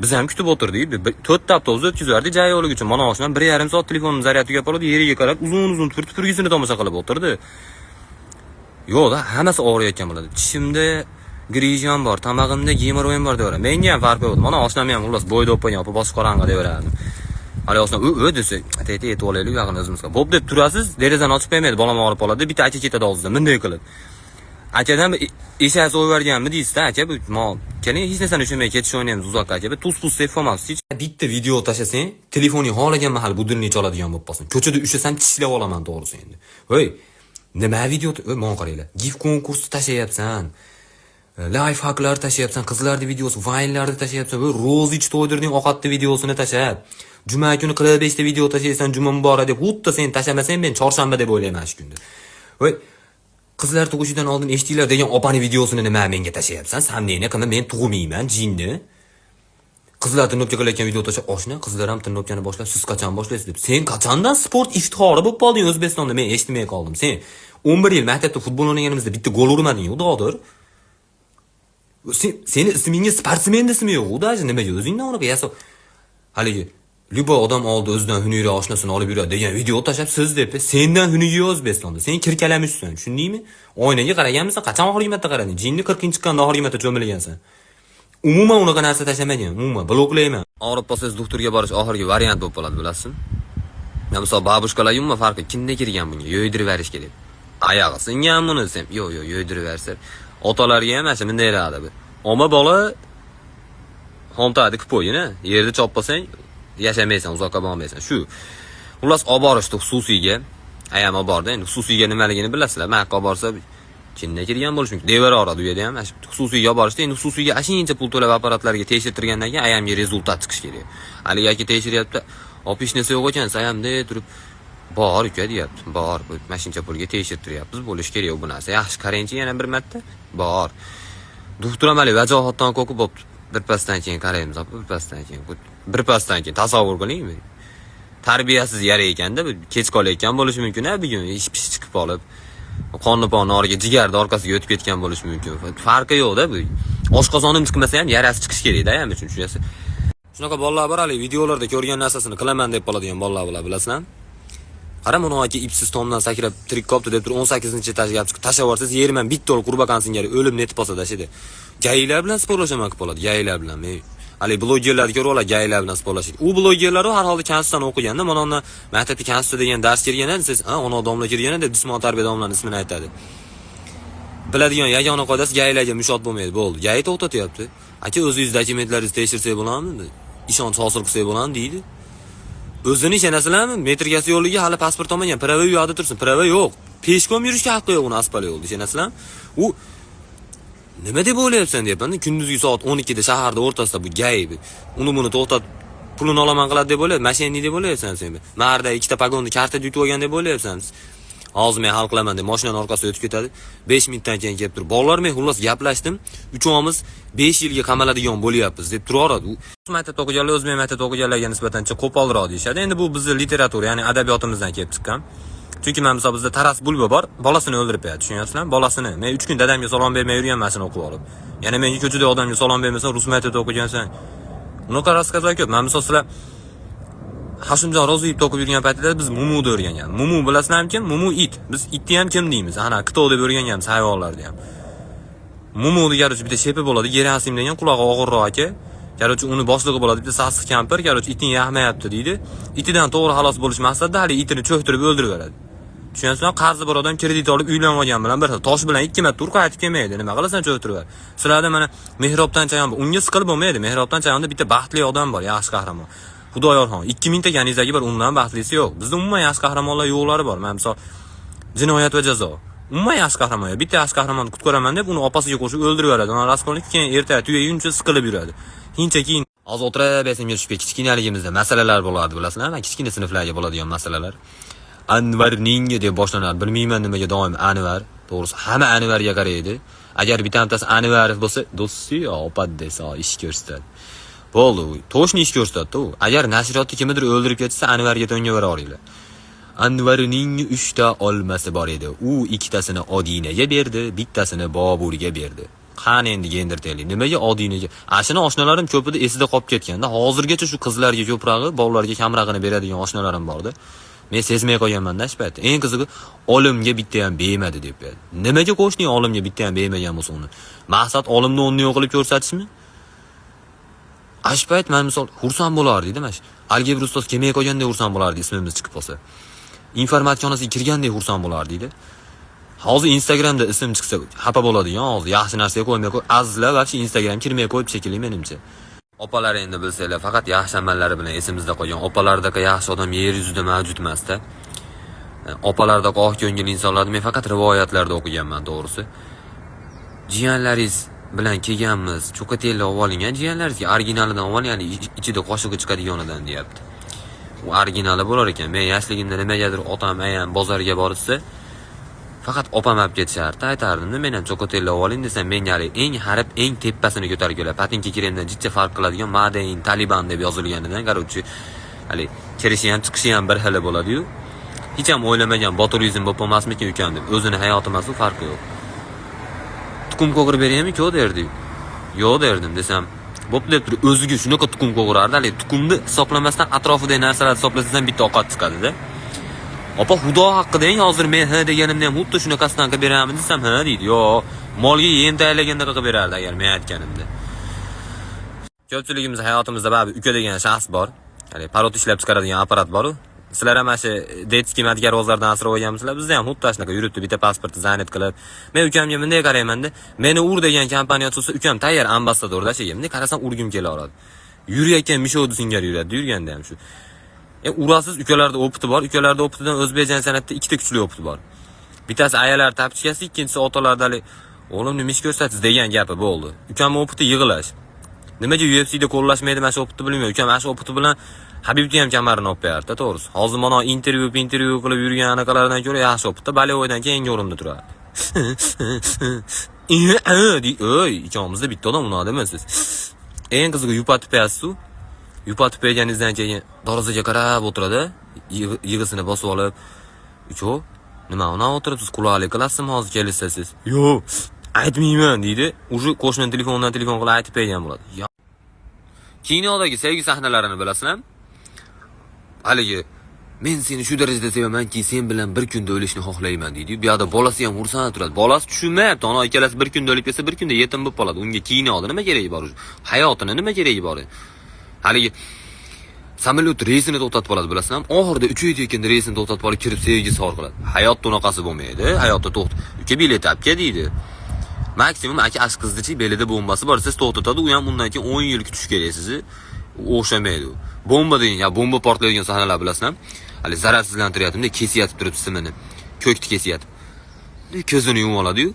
[SPEAKER 1] Biz ham kutib o'tirdik. To'rtta avtobus o'tkazib yubordik jayyovlik uchun. Mana oshnam 1,5 soat telefonini zaryad tugab qoldi, yeriga qarab uzun uzun tupur tupurgisini tomosha qilib o'tirdi. Yo'q-da, hammasi og'riyotgan bo'ladi. Tishimda Грыжа m bor, tomog'imda gemorroyim bor deyveraman. Menga ham farqi yo'q. Mana oshnam ham xullas bo'yda o'p qo'ygan, opa boshi qorong'i deyaverardim. Hali oshnam u u desa, tete yetib olaylik, u yog'ini o'zimiz. Bo'p deb turasiz, derazani ochib qo'ymaydi, bolam og'rib qoladi, bitta aka ketadi og'zidan bunday qilib. Akadan eshak so'yib yuborganmi deysizda, aka, bu mol. Keling, hech narsani tushunmay ketish o'ynaymiz uzoqqa, aka. Bir tuz puz sepib olmabsiz hech. Bitta video tashlasang, telefoning xohlagan mahal будильник chaladigan bo'lib qolsin. Ko'chada ushlasam tishlab olaman to'g'risi endi. Voy, nima video? Voy, mana qaranglar. Gif konkursi tashlayapsan. Лайфхак lar tashlayapsan, qizlarning videosi, vaynlarni tashlayapsan, voy, rozich to'ydirding ovqatni videosini tashlab. Juma kuni 45 ta video tashlaysan, juma muborak deb, xuddi sen tashlamasang men chorshanba deb o'ylayman shu kunda. Voy, qizlar tug'ishidan oldin eshitinglar degan opani videosini nima menga tashlayapsan? Samneni qilma, men tug'mayman, jinni. Qizlar тренировка qilayotgan video tashlab, oshna, qizlar ham тренировка ni boshlab, siz qachon boshlaysiz deb. Sen qachondan sport iftixori bo'lib qolding O'zbekistonda? Men eshitmay qoldim. Sen 11 yil maktabda futbol o'ynaganimizda bitta gol urmading, Xudodir. Sen seni ismingga sportsmen ismi yo'q, даже nimaga o'zingdan unaqa yasab haligi любой odam oldi o'zidan hunukroq oshnasini olib yuradi degan video tashlab siz deb sendan hunugi yo'q O'zbekistonda. Sen kirkalamishsan, tushundingmi? Oynaga qaraganmisan? Qachon oxirgi marta qarading? Jinni 40 chiqqanda oxirgi marta cho'milgansan. Umuman unaqa narsa tashlamagan, umuman bloklayman. Og'rib qolsangiz doktorga borish oxirgi variant bo'lib qoladi, bilasizmi? Ya misol бабушка lar umuman farqi kimda kirgan bunga yo'ydirib yuborish kerak. Oyog'i singan buni desam, yo'q, yo'q, yo'ydirib yuborsa. Otalarga ham mana shu bundaylardi bu. Oma bola xomtadi qilib qo'ygin, yerda chopmasang yashamaysan, uzoqqa bormaysan. Shu. Xullas olib borishdi xususiyga. Ayam olib bordi. Endi xususiyga nimaligini bilasizlar. Man olib borsa chinda kirgan bo'lishi mumkin. Deveraveradi u yerda ham. Mana shu xususiyga olib borishdi. Endi xususiyga ashuncha pul to'lab apparatlarga tekshirtirgandan keyin ayamga результат chiqishi kerak. Haligi aka tekshiryapti. Opa, hech narsa yo'q ekan, ayam de turib bor uka deyapti. Bor, mana shuncha pulga tekshirtiryapmiz, bo'lishi kerak bu narsa. Yaxshi qarangchi yana bir marta. Bor. Doktor ham haligi vajohatdan qo'rqib bo'pti. Birpasdan keyin qaraymiz, opa, birpasdan keyin. Birpasdan keyin tasavvur qiling. Tarbiyasiz yara ekanda, bu kech qolayotgan bo'lishi mumkin, a bugun ish pish chiqib qolib, qonni ponni origa jigarni orqasiga o'tib ketgan bo'lishi mumkin. Farqi yo'q-da bu. Oshqozonim chiqmasa ham yarasi chiqishi kerak-da, ham uchun tushunasiz. Shunaqa bolalar bor, haligi videolarda ko'rgan narsasini qilaman deb qoladigan bolalar bular, bilasizlarmi? Qara, buni aka ipsiz tomdan sakrab tirik qolibdi deb turib 18 etajga olib chiqib tashlab yuborsangiz, yerman bitta o'l qurbaqani singari o'lib netib qolsa dashidi. Gaylar bilan sporlashaman qilib qoladi, gaylar bilan. Men haligi blogerlarni ko'rib oladi, gaylar bilan sporlashadi. U blogerlar har holda konstitutsiyani o'qiganda, mana undan maktabda konstitutsiya degan dars kelgan desangiz, ha, ona domla kirgan deb jismoniy tarbiya domlani ismini aytadi. Biladigan yagona qoidasi gaylarga mushot bo'lmaydi, bo'ldi. Gay to'xtatyapti. Aka, o'zingiz dokumentlaringizni tekshirsak bo'ladimi? Ishonch hosil qilsak bo'ladimi deydi. O'zini ishonasizlarmi? Metrikasi yo'qligi hali pasport olmagan, права u yoqda tursin, права yo'q. Пешком yurishga haqqi yo'q uni asfalt yo'lda, ishonasizlarmi? U nima deb o'ylayapsan deyapman. Kunduzgi soat 12 da shaharda o'rtasida bu gay uni buni to'xtatib pulini olaman qiladi deb o'ylayapsan, мошенник deb o'ylayapsan sen. Marda ikkita pogonni kartada yutib olgan deb o'ylayapsan. Hozir men hal qilaman deb mashinani orqasiga o'tib ketadi. 5 minutdan keyin kelib turib, bolalar men xullas gaplashdim. Uchovimiz 5 yilga qamaladigan bo'lyapmiz deb turaveradi. U maktabda o'qiganlar o'zbek maktabda o'qiganlarga nisbatan qo'polroq deyishadi. Endi bu bizni literatura, ya'ni adabiyotimizdan kelib chiqqan. Chunki mana misol bizda Taras Bulba bor, bolasini o'ldirib qo'yadi, tushunyapsizlarmi? Bolasini. Men 3 kun dadamga salom bermay yurganman shuni o'qib olib. Yana menga ko'chada odamga salom bermasam, rus maktabida o'qigansan. Unaqa рассказ lar ko'p. Mana misol sizlar Hashimjon Ro'ziyev o'qib yurgan paytida biz Mumuni o'rgangan. Mumu bilasizlarmi kim? Mumu it. Biz itni ham kim deymiz? Ana, кто deb o'rganganmiz hayvonlarni ham. Mumu degan bitta shepi bo'ladi, Gerasim degan qulog'i og'irroq aka. Короче, uni boshlig'i bo'ladi, bitta sassiq kampir, короче, iting yaxmayapti deydi. Itidan to'g'ri xalos bo'lish maqsadida hali itini cho'ktirib o'ldirib yuboradi. Tushunyapsizmi? Qarzi bor odam kredit olib uylanib olgan bilan bir xil. Tosh bilan ikki marta ur qaytib kelmaydi. Nima qilasan cho'ktirib? Sizlarda mana Mehrobdan Chayon bor. Unga siqilib bo'lmaydi. Mehrobdan Chayonda bitta baxtli odam bor, yaxshi qahramon. Xudoyorxon 2000 ta kanizagi bor, undan baxtlisi yo'q. Bizda umuman yaxshi qahramonlar yo'qlari bor. Mana misol Jinoyat va jazo. Umuman yaxshi qahramon yo'q. Bitta yaxshi qahramonni qutqaraman deb uni opasiga qo'shib o'ldirib yuboradi. Uni Raskolnikov keyin ertaga tugaguncha siqilib yuradi. Hincha keyin hozir o'tirib esimga tushib ketdi. Kichkinaligimizda masalalar bo'lardi, bilasizlarmi? Kichkina sinflarga bo'ladigan masalalar. Anvarning deb boshlanadi. Bilmayman nimaga doim Anvar. To'g'risi hamma Anvarga qaraydi. Agar bittasi Anvarov bo'lsa, do'sti opa desa ish ko'rsatadi. Bo'ldi, u to'shni ish ko'rsatadi u. Agar nashriyotni kimnidir o'ldirib ketsa, Anvarga to'nga. Anvarning 3 ta olmasi bor edi. U ikkitasini Odinaga berdi, bittasini Boburga berdi. Qani endi gender tenglik? Nimaga Odinaga? Ashuni oshnalarim ko'pida esida qolib ketganda, hozirgacha shu qizlarga ko'prog'i, bolalarga kamrog'ini beradigan oshnalarim bordi. Men sezmay qolganman-da shu paytda. Eng qizig'i, olimga bitta ham bermadi deb berdi. Nimaga qo'shning olimga bitta ham bermagan bo'lsa uni? Maqsad olimni o'rnini yo'q qilib ko'rsatishmi? Ana shu payt man misol xursand bo'lardi, mana shu. Algebra ustoz kelmay qolganda xursand bo'lardi ismimiz chiqib qolsa. Informatika xonasiga kirgandek xursand bo'lardi. Hozir Instagramda ism chiqsa xafa bo'ladigan, hozir yaxshi narsaga qo'ymay qo'y. Azizlar вообще Instagram kirmay qo'yib shekilli menimcha. Opalar endi bilsanglar, faqat yaxshi amallari bilan esimizda qolgan. Opalardaqa yaxshi odam yer yuzida mavjud emasda. Opalardaqa oq ko'ngil insonlarni men faqat rivoyatlarda o'qiganman, to'g'risi. Jiyanlaringiz bilan kelganmiz, cho'katelli olib olingan jiyanlaringizga originalidan olib oling, ya'ni ichida qoshig'i chiqadiganidan deyapti. U originali bo'lar ekan. Men yoshligimda nimagadir otam, ayam bozorga borishsa, faqat opam olib ketishardi. Aytardimda, men ham chokotella olib oling desam, menga haligi eng harib, eng tepasini ko'tarib keladi. Patinka kremdan jicha farq qiladigan Made in Taliban deb yozilganidan, короче, haligi kirishi ham chiqishi ham bir xil bo'ladi-yu. Hech ham o'ylamagan boturizm bo'lib qolmasmikin ukam deb. O'zini hayoti emas u, farqi yo'q. Tuxum qo'g'irib beraymi, yo'q derdi. Yo'q derdim desam, bo'pti deb turib o'ziga shunaqa tuxum qo'g'irardi. Haligi tuxumni hisoblamasdan atrofidagi narsalarni hisoblasangiz ham bitta ovqat chiqadi-da. Opa, xudo haqqi deng, hozir men ha deganimda ham xuddi shunaqasidan qilib beraman desam, ha deydi. Yo'q, molga yem tayyorlaganda qilib berardi agar men aytganimda. Ko'pchiligimiz hayotimizda baribir uka degan shaxs bor. Ya'ni parod ishlab chiqaradigan apparat bor-u. Sizlar ham mana shu детский madgarvozlardan asrab olganmisizlar? Bizda ham xuddi shunaqa yuribdi, bitta pasportni занят qilib. Men ukamga bunday qarayman-da, meni ur degan kompaniya ochilsa, ukam tayyor ambassadorda shu. Bunday qarasam urgim kelaveradi. Yurayotgan mishovni singari yuradi, yurganda ham shu. Urasiz, ukalarda опыт i bor. Ukalarda опыт idan o'zbek san'atida ikkita kuchli опыт i bor. Bittasi ayalar тапочка si, ikkinchisi otalarda hali o'g'lim nima ish ko'rsatasiz degan gapi bo'ldi. Ukam опыт i yig'lash. Nimaga UFC'da qo'llashmaydi mana shu опыт ni bilmayman. Ukam mana shu опыт i bilan Habibni ham kamarini olib qo'yardi, to'g'risi. Hozir mana intervyu qilib yurgan anaqalardan ko'ra yaxshi опыт da болевой dan keyingi o'rinda turadi. Ey, ikkovimizda bitta odam unaqa demasiz. Eng qizig'i yupatib qo'yasiz-u. Yupatib qo'yganingizdan keyin darvozaga qarab o'tiradi, yig'isini bosib olib, "Ucho, nima unaqa o'tiribsiz, quloqlik qilasizmi hozir kelishsa siz?" "Yo'q, aytmayman" deydi. Уже qo'shni telefonidan telefon qilib aytib qo'ygan bo'ladi. Kinodagi sevgi sahnalarini bilasizlarmi? Haligi men seni shu darajada sevamanki, sen bilan bir kunda o'lishni xohlayman deydi. Bu yoqda bolasi ham xursand turadi. Bolasi tushunmayapti. Ona ikkalasi bir kunda o'lib ketsa, bir kunda yetim bo'lib qoladi. Unga kinoda nima keragi bor? Hayotini nima keragi bor? Haligi samolyot reysini to'xtatib qoladi, bilasizlarmi? Oxirida uchayotganda reysini to'xtatib olib kirib sevgi izhor qiladi. Hayotda unaqasi bo'lmaydi. Hayotda to'xt. Uka bilet olib kel deydi. Maksimum aka ash qizdichi belida bombasi bor, siz to'xtatadi, u ham undan keyin 10 yil kutish kerak sizni. O'xshamaydi u. Bomba degan, ya bomba portlaydigan sahnalar bilasizlarmi? Hali zararsizlantiryapti, kesyatib turib simini. Ko'kni kesyatib. Ko'zini yumib oladi-yu.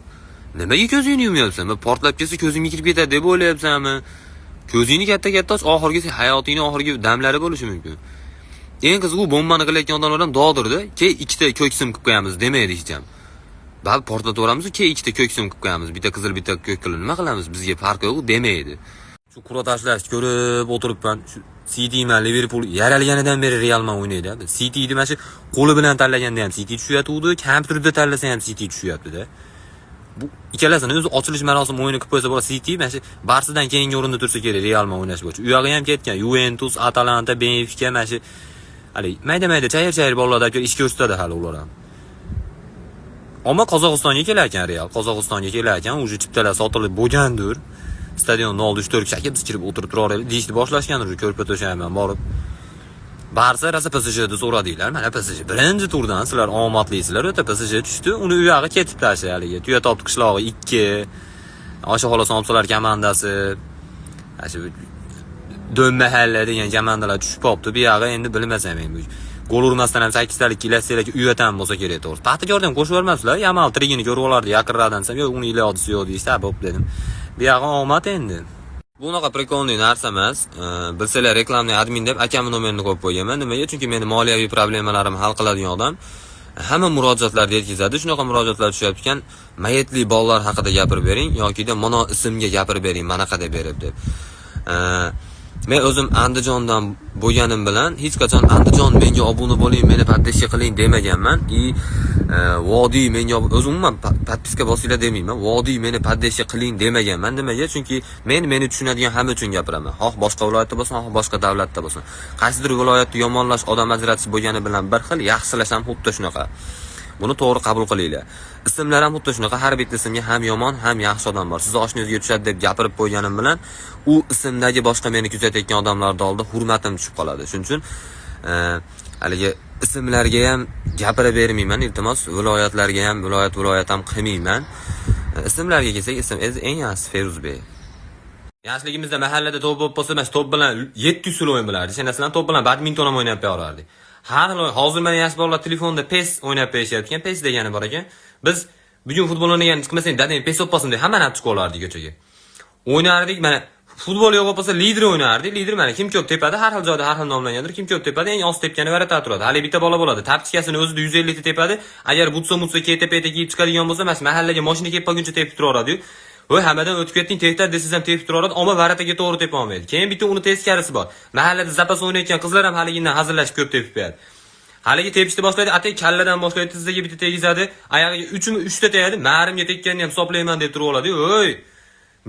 [SPEAKER 1] Nimaga ko'zingni yumyapsan? Portlab ketsa ko'zingga kirib ketadi deb o'ylayapsanmi? Ko'zingni katta-katta och, oxirgi hayotingning oxirgi damlari bo'lishi mumkin. Eng qizig'i u bombani qilayotgan odamlar ham dog'dirda, keyin ikkita ko'k sim qilib qo'yamiz demaydi hech ham. Baribir portlataveramiz, keyin ikkita ko'k sim qilib qo'yamiz, bitta qizil, bitta ko'k qilib nima qilamiz? Bizga farqi yo'q demaydi. Shu qur'a tashlashni ko'rib o'tiribman. Shu City bilan Liverpool yaralganidan beri Real bilan o'ynaydi. Cityni mana shu qo'li bilan tanlaganda ham City tushyotgandi, kompyuterda tanlasa ham City tushyapti-da. Bu ikkalasini o'zi ochilish marosimi o'yini qilib qo'ysa bo'ladi. City mana shu Barsadan keyingi o'rinda tursa kerak Real bilan o'ynash bo'yicha. U yog'i ham ketgan. Juventus, Atalanta, Benfica mana shu hali mayda-mayda chayir-chayir bolalar olib ish ko'rsatadi hali ular ham. Ammo Qozog'istonga kelar ekan Real. Qozog'istonga kelar ekan, уже chiptalar sotilib bo'lgandir. Stadionni oldi 3-4 kishi aka biz kirib o'tirib turaveraylik deyishni boshlashgandir уже ko'rpa to'shakman borib. Barsa rosa PSJda so'radinglar. Mana PSG birinchi turdan sizlar omadlisizlar, o'ta PSG tushdi. Uni u yog'i ketibdi shu haligi. Tuya topdi qishlog'i 2. Osha xola somsalar komandasi. Shu Do'm mahalla degan komandalar tushib qolibdi. Bu yog'i endi bilmasam endi. Gol urmasdan ham 8 talik ilasanglar uyatan bo'lsa kerak to'g'risi. Paxtakorda ham qo'shib yubormabsizlar. Yamal tirigini ko'rib olardi yaqinroqdan desam, yo'q, uni ilojisi yo'q deyishdi. Bo'pti dedim. Bu yog'i omad endi. Bu unaqa прикольный narsa emas. Bilsanglar рекламный admin deb akamning nomerini qo'yib qo'yganman. Nimaga? Chunki meni moliyaviy problemalarimni hal qiladigan odam. Hamma murojaatlarni yetkazadi. Shunaqa murojaatlar tushyapti ekan, mayetli bolalar haqida gapirib bering yokida mono ismga gapirib bering, manaqa deb berib deb. Men o'zim Andijondan bo'lganim bilan hech qachon "Andijon, menga obuna bo'ling, meni подписка qiling" demaganman. И vodiy, menga o'zim umuman подписка bosinglar demayman. Vodiy, meni поддержка qiling demaganman. Nimaga? Chunki men meni tushunadigan hamma uchun gapiraman. Xoh boshqa viloyatda bo'lsin, xoh boshqa davlatda bo'lsin. Qaysidir viloyatni yomonlash odam ajratish bo'lgani bilan bir xil, yaxshilash ham xuddi shunaqa. Buni to'g'ri qabul qilinglar. Ismlar ham xuddi shunaqa, har bitta ismga ham yomon, ham yaxshi odam bor. Sizni oshnangizga tushadi deb gapirib qo'yganim bilan u ismdagi boshqa meni kuzatayotgan odamlarning oldida hurmatim tushib qoladi. Shuning uchun haligi ismlarga ham gapira bermayman, iltimos, viloyatlarga ham viloyat viloyat ham qilmayman. Ismlarga kelsak, ism eng yaxshisi Feruzbek. Yoshligimizda mahallada to'p bo'lib qolsa, mana shu to'p bilan 700 xil o'yin bo'lardi. Ishonasizlarmi, to'p bilan badminton ham o'ynab berardik. Har xil o'yin. Hozir mana yosh bolalar telefonda PES o'ynab berishyapti. PES degani bor ekan. Biz bugun futbol o'ynagan chiqmasang, dadang PES o'p bo'lsin deb hammani olib chiqib olardik ko'chaga. O'ynardik, mana futbol yo'q bo'lsa, lider o'ynardik. Lider mana kim ko'p tepadi, har xil joyda har xil nomlangandir. Kim ko'p tepadi, eng oz tepgani ворота turadi. Hali bitta bola bo'ladi. Тапочка sini o'zida 150 ta tepadi. Agar butsa mutsa keta peta kiyib chiqadigan bo'lsa, mana shu mahallaga mashina kelib qolguncha tepib turaveradi-yu. Voy, hammadan o'tib ketding, tehtad desangiz ham tepib turaveradi, ammo ворота ga to'g'ri tepa olmaydi. Keyin bitta uni teskarisi bor. Mahallada zapas o'ynayotgan qizlar ham haligindan hazillashib ko'p tepib qo'yadi. Haligi tepishni boshlaydi, atay kalladan boshlaydi, tizzaga bitta tegizadi, oyog'iga 3mi 3 ta tegadi, marimga tekkanini ham hisoblayman deb turib oladi. Oy!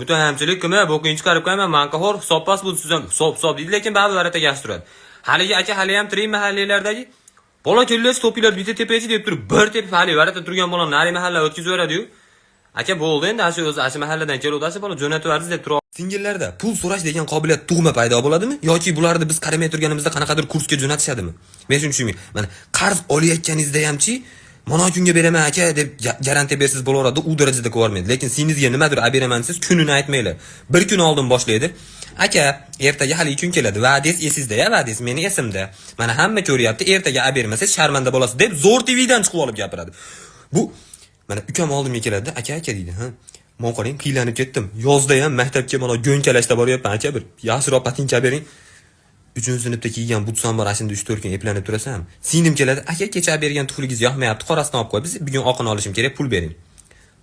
[SPEAKER 1] Mutahamchilik qilma, bo'kingni chiqarib qo'yman, manqahor hisobpas bu siz ham hisob hisob deydi, lekin baribir ворота ga yaxshi turadi. Haligi aka hali ham tirik mahallalardagi bola kellas to'pinglar bitta tepachi deb turib, bir tepib hali ворота turgan bolani nari mahalla o'tkazib yuboradi-yu. Aka bo'ldi endi, shu o'zi shu mahalladan keluvdi, shu bola jo'natib yubordi deb turib. Singillarda pul so'rash degan qobiliyat tug'ma paydo bo'ladimi yoki bularni biz qaramay turganimizda qanaqadir kursga jo'natishadimi? Men shuni tushunmayman. Mana qarz olayotganingizda hamchi mana kunga beraman aka deb garantiya bersiz bo'laveradi, u darajada qilib yubormaydi. Lekin singlingizga nimadir olib beraman desangiz, kunini aytmanglar. Bir kun oldin boshlaydi. Aka, ertaga hali kun keladi. Va'dangiz esingizda ya, va'dangiz meni esimda. Mana hamma ko'ryapti, ertaga olib bermasangiz sharmanda bo'lasiz deb zo'r TVdan chiqib olib gapiradi. Bu mana ukam oldimga keladi, aka aka deydi, ha. Man qarang, qiylanib ketdim. Yozda ham maktabga mana go'nkalashda boryapman, aka, bir yaxshiroq botinka bering. 3-sinfda kiygan butsam bor, ana shunda 3-4 kun eplanib turasan. Singlim keladi, aka, kecha bergan tufligingiz yoqmayapti, qorasini olib qo'y. Biz bugun oqini olishim kerak, pul bering.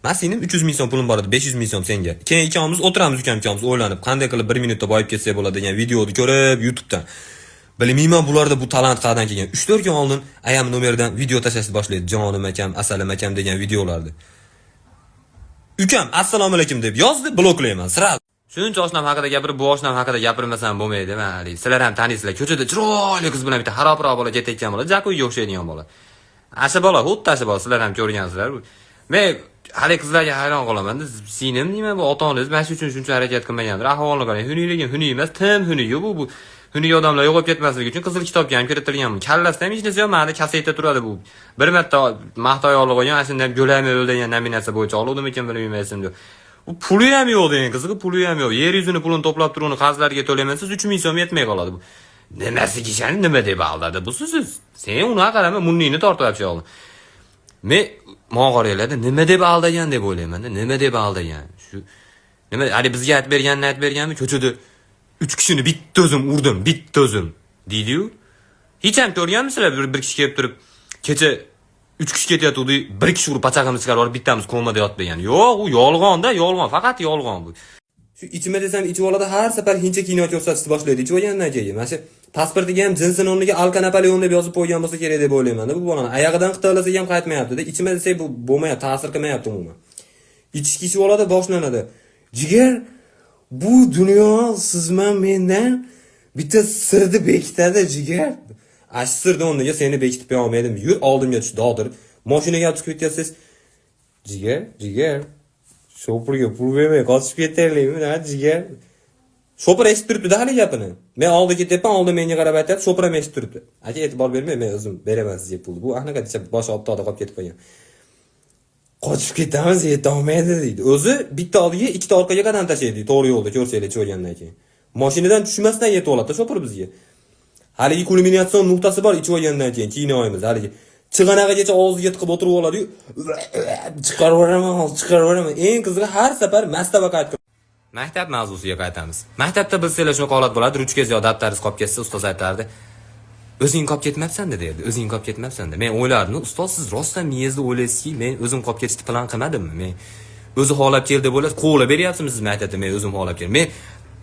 [SPEAKER 1] Man singlim 300 ming so'm pulim bor edi, 500 ming so'm senga. Keyin ikkovimiz o'tiramiz, ukam ikkovimiz o'ylanib, qanday qilib 1 minutda boyib ketsak bo'ladi degan videoni ko'rib YouTube'dan. Bilmayman bularda bu talant qayerdan kelgan. 3-4 kun oldin ayam nomeridan video tashlashni boshlaydi. Jonim akam, asalim akam degan videolarni. Ukam assalomu alaykum deb yozdi, bloklayman сразу. Shuncha oshnam haqida gapirib, bu oshnam haqida gapirmasam bo'lmaydi, mana haligi. Sizlar ham taniysizlar. Ko'chada chiroyli qiz bilan bitta harobroq bola ketayotgan bola, Jakuga o'xshaydigan bola. Asha bola, xuddi asha bola, sizlar ham ko'rgansizlar. Men hali qizlarga hayron qolaman. Singlim deyman, bu ota-onangiz mana shu uchun shuncha harakat qilmagandir. Ahvolni qarang, xunukligim xunuk emas, tim xunuk bu. Xunuk odamlar yo'qolib ketmasligi uchun qizil kitobga ham kiritilgan. Kallasida ham hech narsa yo'q, mana kaseta turadi bu. Bir marta maqtay olib qo'ygan, ana shunda ham go'laymi o'ldi degan nominatsiya bo'yicha oluvdimikan, bilmayman, esimda yo'q. U puli ham yo'q degan qizig'i, puli ham yo'q. Yer yuzini pulini to'plab turib, uni qarzlarga to'layman siz 3000 so'm yetmay qoladi bu. Nimasiga ishonib, nima deb aldadi bu siz? Sen uni qarama, murningni tortib olib oldi. Men mog'oriylarda nima deb aldagan deb o'ylayman-da, nima deb aldagan? Shu nima hali bizga aytib berganini aytib berganmi? Ko'chada 3 kishini bitta o'zim urdim, bitta o'zim deydi-yu. Hech ham ko'rganmisizlar bir kishi kelib turib, kecha 3 kishi ketayotgandi, bir kishi urib pachag'imizni chiqarib yuborib, bittamiz komada yotib degan. Yo'q, u yolg'on-da, yolg'on, faqat yolg'on bu. Shu ichma desam ichib oladi, har safar hindcha kino ko'rsatishni boshlaydi ichib olgandan keyin. Mana shu pasportiga ham jinsini o'rniga Alka Napoleon deb yozib qo'ygan bo'lsa kerak deb o'ylayman. Bu bolani oyog'idan qitaklasak ham qaytmayapti-da. Ichma desak bu bo'lmayapti, ta'sir qilmayapti umuman. Ichishga ichib oladi, boshlanadi. Jigar, bu dunyo sizman mendan bitta sirni bekitadi, jigar. Shu sirni o'rniga seni bekitib qo'ya olmaydim. Yur, oldimga tush, dodir. Mashinaga chiqib ketyapsiz. Jigar, jigar. Shopirga pul bermay qochib ketaylikmi, ha, jigar? Shopir eshitib turibdi hali gapini. Men oldi ketyapman, oldin menga qarab aytyapti, shopir ham eshitib turibdi. Aka, e'tibor bermang, men o'zim beraman sizga pulni. Bu anaqa desa boshi olib qolib ketib qolgan. Qochib ketamiz, yetolmaydi deydi. O'zi bitta oldiga, ikkita orqaga qadam tashlaydi, to'g'ri yo'lda ko'rsanglar ichib keyin. Mashinadan tushmasdan yetib oladi shopir bizga. Haligi kulminatsion nuqtasi bor ichib olgandan keyin kinoyimiz haligi chig'anag'igacha og'ziga tiqib o'tirib oladi-yu, chiqarib yuboraman, hozir chiqarib yuboraman. Eng qizig'i har safar mastava qaytib. Maktab mavzusiga qaytamiz. Maktabda bilsanglar shunaqa holat bo'ladi, ruchkangiz yo daftaringiz qolib ketsa, ustoz aytardi: "O'zing qolib ketmabsan-da" derdi. "O'zing qolib ketmabsan-da." Men o'ylardim, ustoz, siz rostdan miyangizda o'ylaysizki, men o'zim qolib ketishni plan qilmadimmi? Men o'zi xohlab keldi deb o'ylab, quvlab beryapsizmi siz maktabda, men o'zim xohlab keldim. Men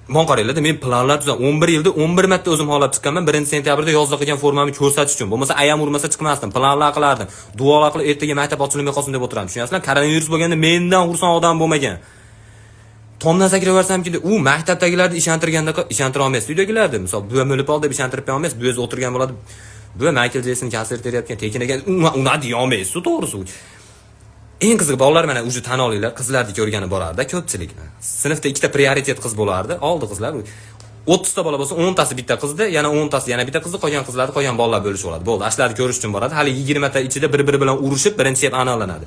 [SPEAKER 1] Mon qaranglarda, men planlar tuzam. 11 yilda 11 marta o'zim xohlab chiqqanman. 1-sentyabrda yozda qilgan formamni ko'rsatish uchun. Bo'lmasa ayam urmasa chiqmasdim. Planlar qilardim. Duolar qilib, ertaga maktab ochilmay qolsin deb o'tirardim. Tushunyapsizlar? Koronavirus bo'lganda mendan xursand odam bo'lmagan. Tomdan sakrab yuborsamki, u maktabdagilarni ishontirganda ishontira olmaysiz. Uydagilarni, misol, buvam o'lib qoldi deb ishontirib qo'ya olmaysiz. Bu o'zi o'tirgan bo'ladi. Bu Michael Jackson konsert berayotgan tekin ekan, uni deya olmaysiz, to'g'risi. Eng qizig'i, bolalar mana уже tan olinglar, qizlarni ko'rgani borardi ko'pchilik. Sinfda ikkita prioritet qiz bo'lardi. Oldi qizlar. 30 ta bola bo'lsa, 10 tasi bitta qizni, yana 10 tasi yana bitta qizni, qolgan qizlarni qolgan bolalar bo'lishib oladi. Bo'ldi, ashlarni ko'rish uchun boradi. Hali 20 ta ichida bir-biri bilan urushib, birinchi deb aniqlanadi.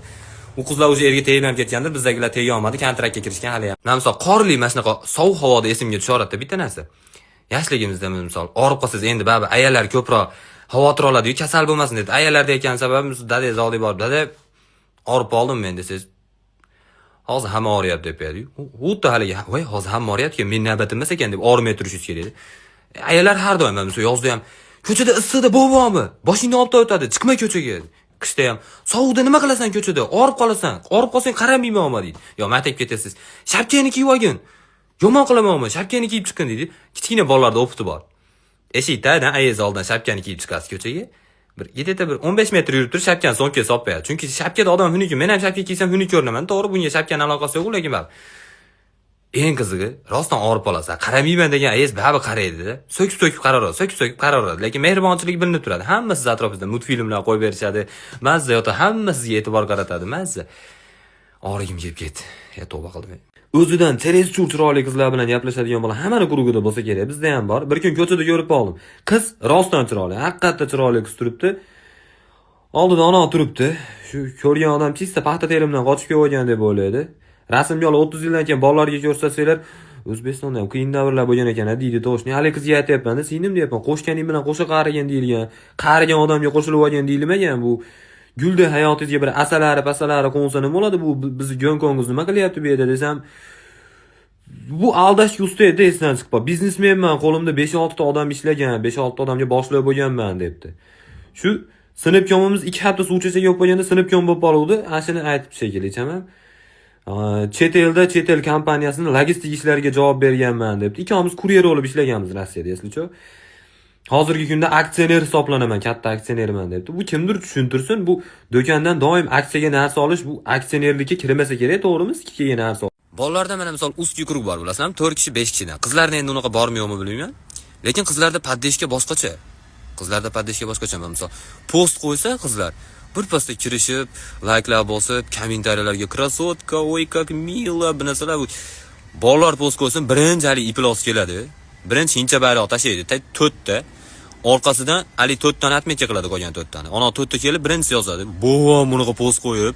[SPEAKER 1] U qizlar уже erga tegib ham ketgandir, bizdagilar tega olmadi, kontraktga kirishgan hali ham. Mana misol qorli, mana shunaqa sovuq havoda esimga tushaveradi bitta narsa. Yoshligimizda, misol, og'rib qolsangiz, endi baribir ayollar ko'proq xavotir oladi-yu, kasal bo'lmasin deb. Ayollarda ekan sababi, dadangiz oldiga borib, "Dada, og'rib qoldim men", desangiz, "Hozir hamma og'riyapti", deb qo'yadi. Xuddi haligi, "Voy, hozir hamma og'riyapti, men navbatim emas ekan", deb og'rimay turishingiz kerak edi. Ayollar har doim, misol, yozda ham, "Ko'chada issiqda bobomi? Boshingni olib o'tadi, chiqma ko'chaga." Qishda ham, "Sovuqda nima qilasan ko'chada? Og'rib qolasan. Og'rib qolsang qaramaymanmi", deydi. Yo maktabga ketasiz, "Shapkangni kiyib olgin. Yomon qilamanmi? Shapkangni kiyib chiqqin", deydi. Kichkina bolalarda опыт i bor. Eshik tagidan, ayangiz oldidan shapkani kiyib chiqasiz ko'chaga. Bir где-то bir 15 metr yurib turib, shapkani so'nggi solib qo'yadi. Chunki shapkada odam xunuk. Men ham shapka kiysam xunuk ko'rinaman. To'g'ri, bunga shapkani aloqasi yo'q, lekin baribir. Eng qizig'i, rostdan og'rib qolasiz. Qaramayman degan ayangiz baribir qaraydi-da. So'kib-so'kib qaraveradi, so'kib-so'kib qaraveradi. Lekin mehribonchilik bilinib turadi. Hamma siz atrofingizda multfilmlar qo'yib berishadi. Mazza yotadi, hamma sizga e'tibor qaratadi. Mazza. Og'rigim kelib ketdi. Ya tavba qildim. O'zidan чересчур chiroyli qizlar bilan gaplashadigan bola hammani круг ida bo'lsa kerak. Bizda ham bor. Bir kun ko'chada ko'rib qoldim. Qiz rostdan chiroyli, haqiqatda chiroyli qiz turibdi. Oldida ona turibdi. Shu ko'rgan odam чисто paxta terimdan qochib kelgan deb o'ylaydi. Rasmga olib, 30 yildan keyin bolalarga ko'rsatsanglar, "O'zbekistonda ham qiyin davrlar bo'lgan ekan", deydi. To'shni hali qizga aytyapman, "Singlim", deyapman, "Qo'shganing bilan qo'sha qarigan deyilgan, qarigan odamga qo'shilib olgan deyilmagan bu. Gulda hayotingizga bir asalari pasalari qo'nsa nima bo'ladi, bu bizni Gonkongiz nima qilyapti bu yerda?" desam, bu aldashga usta edi, esidan chiqib qoldi. "Biznesmenman, qo'limda 5-6 ta odam ishlagan, 5-6 ta odamga boshliq bo'lganman", debdi. Shu sinfkomimiz 2 hafta suv chechak yo'q bo'lganda sinfkom bo'lib qoluvdi. Ana shuni aytib shekilli ichaman. Chet elda chet el kompaniyasini logistik ishlariga javob berganman, debdi. Ikkovimiz kuryer bo'lib ishlaganmiz Rossiyada, eslicho. "Hozirgi kunda aksioner hisoblanaman, katta aksionerman", debdi. Bu kimdir tushuntirsin, bu do'kondan doim aksiyaga narsa olish bu aksionerlikka kirmasa kerak, to'g'rimi? Скидка ga narsa. Bolalarda mana misol узкий круг bor, bilasizlarmi? 4 kishi, 5 kishidan. Qizlarda endi unaqa bormi, yo'qmi, bilmayman. Lekin qizlarda поддержка boshqacha. Qizlarda поддержка boshqacha. Mana misol post qo'ysa qizlar bir pasda kirishib, layklar bosib, kommentariyalarga "красотка", "ой, как мило", bu narsalar. Bolalar post qo'ysin, birinchi haligi iflos keladi. Birinchi hincha bayroq tashlaydi, to'rtta. Orqasidan haligi to'rttani отметка qiladi, qolgan to'rttani. Ana to'rtta kelib birinchisi yozadi. "Bovam bunaqa post qo'yib,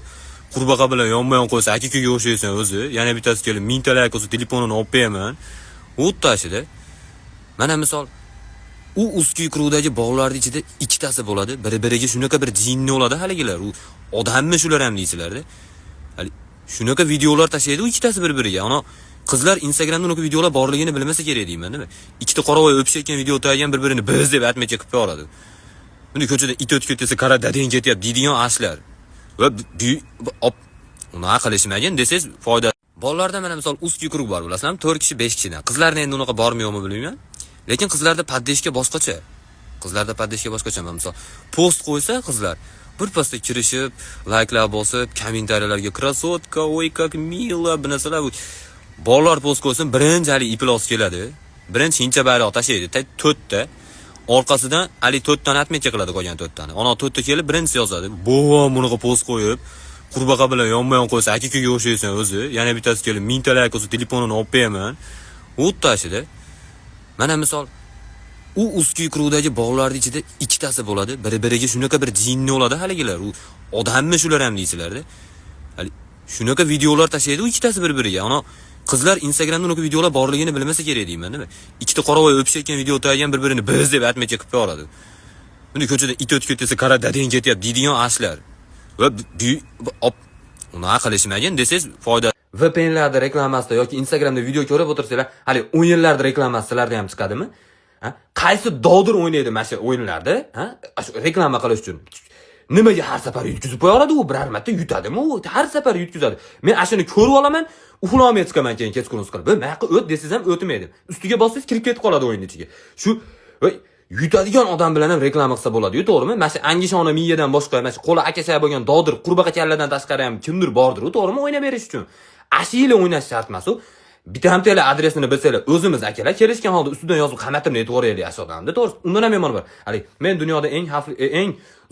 [SPEAKER 1] qurbaqa bilan yonma-yon qo'ysa, aka-ukaga o'xshaysan o'zi." Yana bittasi kelib, mingta layk bo'lsa, telefonini olib qo'yaman. Xuddi ashida. Mana misol u узкий круг dagi bolalarning ichida ikkitasi bo'ladi. Bir-biriga shunaqa bir jinni bo'ladi haligilar. U odammi shular ham deysizlarda. Hali shunaqa videolar tashlaydi u ikkitasi bir-biriga. Ana qizlar Instagramda unaqa videolar borligini bilmasa kerak deyman, nima? Ikkita qoravoy o'pishayotgan video taygan, bir-birini biz deb отметка qilib qo'yadi. Buni ko'chada it o'tib ketsa, "Qara, dadang ketyapti", deydigan ashlar. Va unaqa qilishmagin desangiz foyda. Bolalarda mana misol узкий круг bor, bilasizlarmi? 4 kishi, 5 kishidan. Qizlarda endi unaqa bormi, yo'qmi, bilmayman. Lekin qizlarda поддержка boshqacha. Qizlarda поддержка boshqacha. Mana misol post qo'ysa qizlar bir pasda kirishib, layklar bosib, kommentariyalarga "красотка", "ой, как мило", bu narsalar. Bolalar post qo'ysin, birinchi haligi iflos keladi. Birinchi hincha bayroq tashlaydi, to'rtta. Orqasidan haligi to'rttani отметка qiladi, qolgan to'rttani. Ana to'rtta kelib birinchisi yozadi. "Bovam bunaqa post qo'yib, qurbaqa bilan yonma-yon qo'ysa, aka-ukaga o'xshaysan o'zi." Yana bittasi kelib, mingta layk bo'lsa, telefonini olib qo'yaman. Xuddi ashida. Mana misol u узкий круг dagi bolalarning ichida ikkitasi bo'ladi. Bir-biriga shunaqa bir jinni bo'ladi haligilar. U odammi shular ham deysizlarda. Hali shunaqa videolar tashlaydi u ikkitasi bir-biriga. Ana qizlar Instagramda unaqa videolar borligini bilmasa kerak deyman, nima? Ikkita qoravoy o'pishayotgan video taygan, bir-birini biz deb отметка qilib qo'yadi. Buni ko'chada it o'tib ketsa, "Qara, dadang ketyapti", deydigan ashlar. Va unaqa qilishmagin desangiz foyda. VPNlarda reklamasida yoki Instagramda video ko'rib o'tirsanglar, hali o'yinlarda reklamasi sizlarda ham chiqadimi? Ha? Qaysi dovdir o'ynaydi mana shu o'yinlarda? Ha? Shu reklama qilish uchun. Nimaga har safar yutkizib qo'ya oladi u? Biror marta yutadimi u? Har safar yutkizadi. Men ashuni ko'rib olaman, uxlolmay chiqaman keyin kechqurun siqilib. Bu mayoqqa o't desangiz ham o'tmaydi. Ustiga bossangiz, kirib ketib qoladi o'yinni ichiga. Shu voy, yutadigan odam bilan ham reklama qilsa bo'ladi-yu, to'g'rimi? Mana shu angishona miyadan boshqa, mana shu qo'li akasha bo'lgan dodir qurbaqa kalladan tashqari ham kimdir bordir, to'g'rimi, o'ynab berish uchun. Ashila o'ynash shart emas u. Bitta adresini bilsanglar, o'zimiz akalar kelishgan holda ustidan yozib qamatimni aytib yuboraylik shu odamni, to'g'risi. Undan ham yomoni bor. Haligi men dunyoda eng xavfli, eng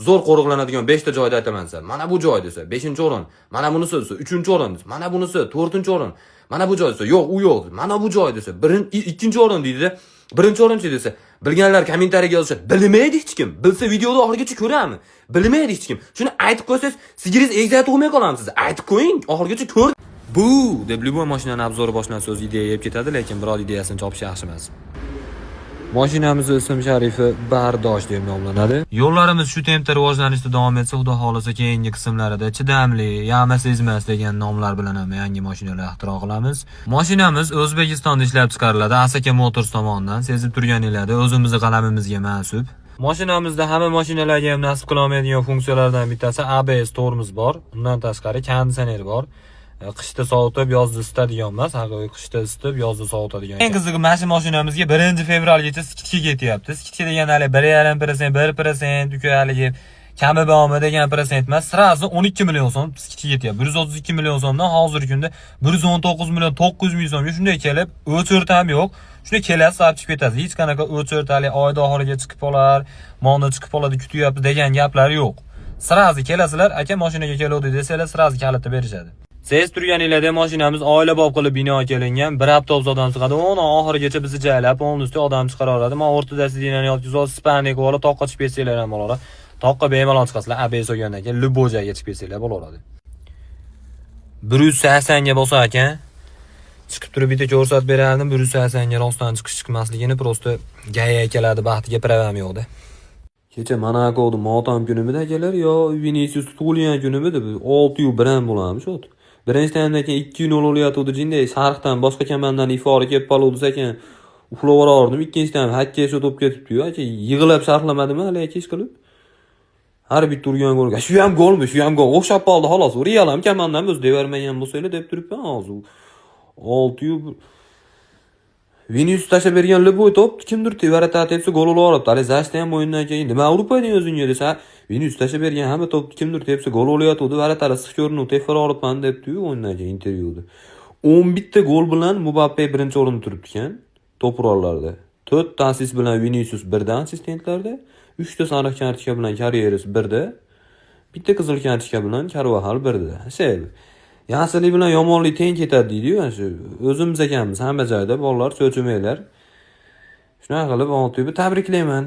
[SPEAKER 1] zo'r qo'riqlanadigan 5 ta joyda aytaman desa, mana bu joy desa, 5-o'rin, mana bunisi desa, 3-o'rin desa, mana bunisi 4-o'rin, mana bu joy desa, yo'q, u yo'q, mana bu joy desa, ikkinchi o'rin deydi-da, birinchi o'rinchi desa, bilganlar kommentariyaga yozishadi. Bilmaydi hech kim. Bilsa, videoni oxirigacha ko'rami? Bilmaydi hech kim. Shuni aytib qo'ysangiz, sigiringiz egzak tug'may qolamiz. Aytib qo'ying, oxirigacha ko'r. Bu deb любой mashinani обзор i boshlansa, o'zi ideya yeb ketadi, lekin biror ideyasini chopish yaxshi emas. Mashinamizni ism sharifi Bardosh deb nomlanadi. Yo'llarimiz shu tempda rivojlanishda davom etsa, Xudo xohlasa, keyingi qismlarida chidamli, Yamas ezmas degan nomlar bilan ham yangi mashinalar ixtiro qilamiz. Mashinamiz O'zbekistonda ishlab chiqariladi, Asaka Motors tomonidan. Sezib turganinglarda, o'zimizni qalamimizga mansub. Mashinamizda hamma mashinalarga ham nasib qila olmaydigan funksiyalardan bittasi ABS tormoz bor. Undan tashqari konditsioner bor. Qishda sovutib, yozda isitadigan emas, haqiqiy qishda isitib, yozda sovutadigan. Eng qizig'i, mana shu mashinamizga 1 fevralgacha скидка ketyapti. Скидка degan hali 1,5%, 1%, uka, haligi kami bormi degan prosent emas, сразу 12 million so'm скидка ketyapti. 132 million so'mdan hozirgi kunda 119 million 900 ming so'mga shunday kelib, очередь ham yo'q. Shunday kelasiz, olib chiqib ketasiz. Hech qanaqa очередь, hali oyda oxiriga chiqib qolar, monni chiqib qoladi, kutyapti degan gaplar yo'q. Сразу kelasizlar, aka, mashinaga keluvdi desanglar, сразу kalitni berishadi. Sez turganinglarda, mashinamiz oilabop qilib bino kelingan. Bir avtobus odam sig'adi. Uni oxirigacha bizni jaylab, полностью odam chiqara oladi. Man o'rtada сиденье ni yotqizib olib, спальник olib, toqqa chiqib ketsanglar ham bo'laveradi. Toqqa bemalol chiqasizlar. ABS olgandan keyin любой joyga chiqib ketsanglar bo'laveradi. 180 ga bosar ekan. Chiqib turib bitta ko'rsatib berardim. 180 ga rostdan chiqish chiqmasligini, просто gaya keladi, baxtiga права m yo'qda. Kecha Monakoda motam kunimidi, akalar, yo Vinicius tug'ilgan kunimidi? 6 yu 1 ham bo'larmish ot. Birinchi taymdan keyin 2-0 o'layotgandi, jinday sharqdan boshqa komandaning ifori kelib qoluvdi ekan. Uxlab yuborardim. Ikkinchi taym xokkey shu to'p ketibdi-yu, aka, yig'ilab sharhlamadimi hali aka, ish qilib? Har bitta urgan golga, shu ham golmi, shu ham gol, o'xshab qoldi xolos. Real ham komandam o'zi devermagan bo'lsanglar deb turibman hozir. 6 yu Vinicius tashlab bergan любой to'p kimdir tevarata tepsa, gol olaveribdi. Hali защита ham o'yindan keyin nima Yevropada o'zingga desa, Vinicius tashlab bergan hamma to'pni kimdir tepsa, gol olayotgandi, вратарь siz ko'rinib tepib debdi-yu o'yindan keyin intervyuda. 11 ta gol bilan Mbappe birinchi o'rinda turibdi ekan to'p urganlarda. 4 ta assist bilan Vinicius birda assistentlarda, 3 ta sariq kartochka bilan Karyeris birda, bitta qizil kartochka bilan Karvahal birda. Shu yaxshilik bilan yomonlik teng ketadi deydi-yu, shu o'zimiz ekanmiz hamma joyda, bolalar, cho'chimanglar. Shunaqa qilib, olti tabriklayman.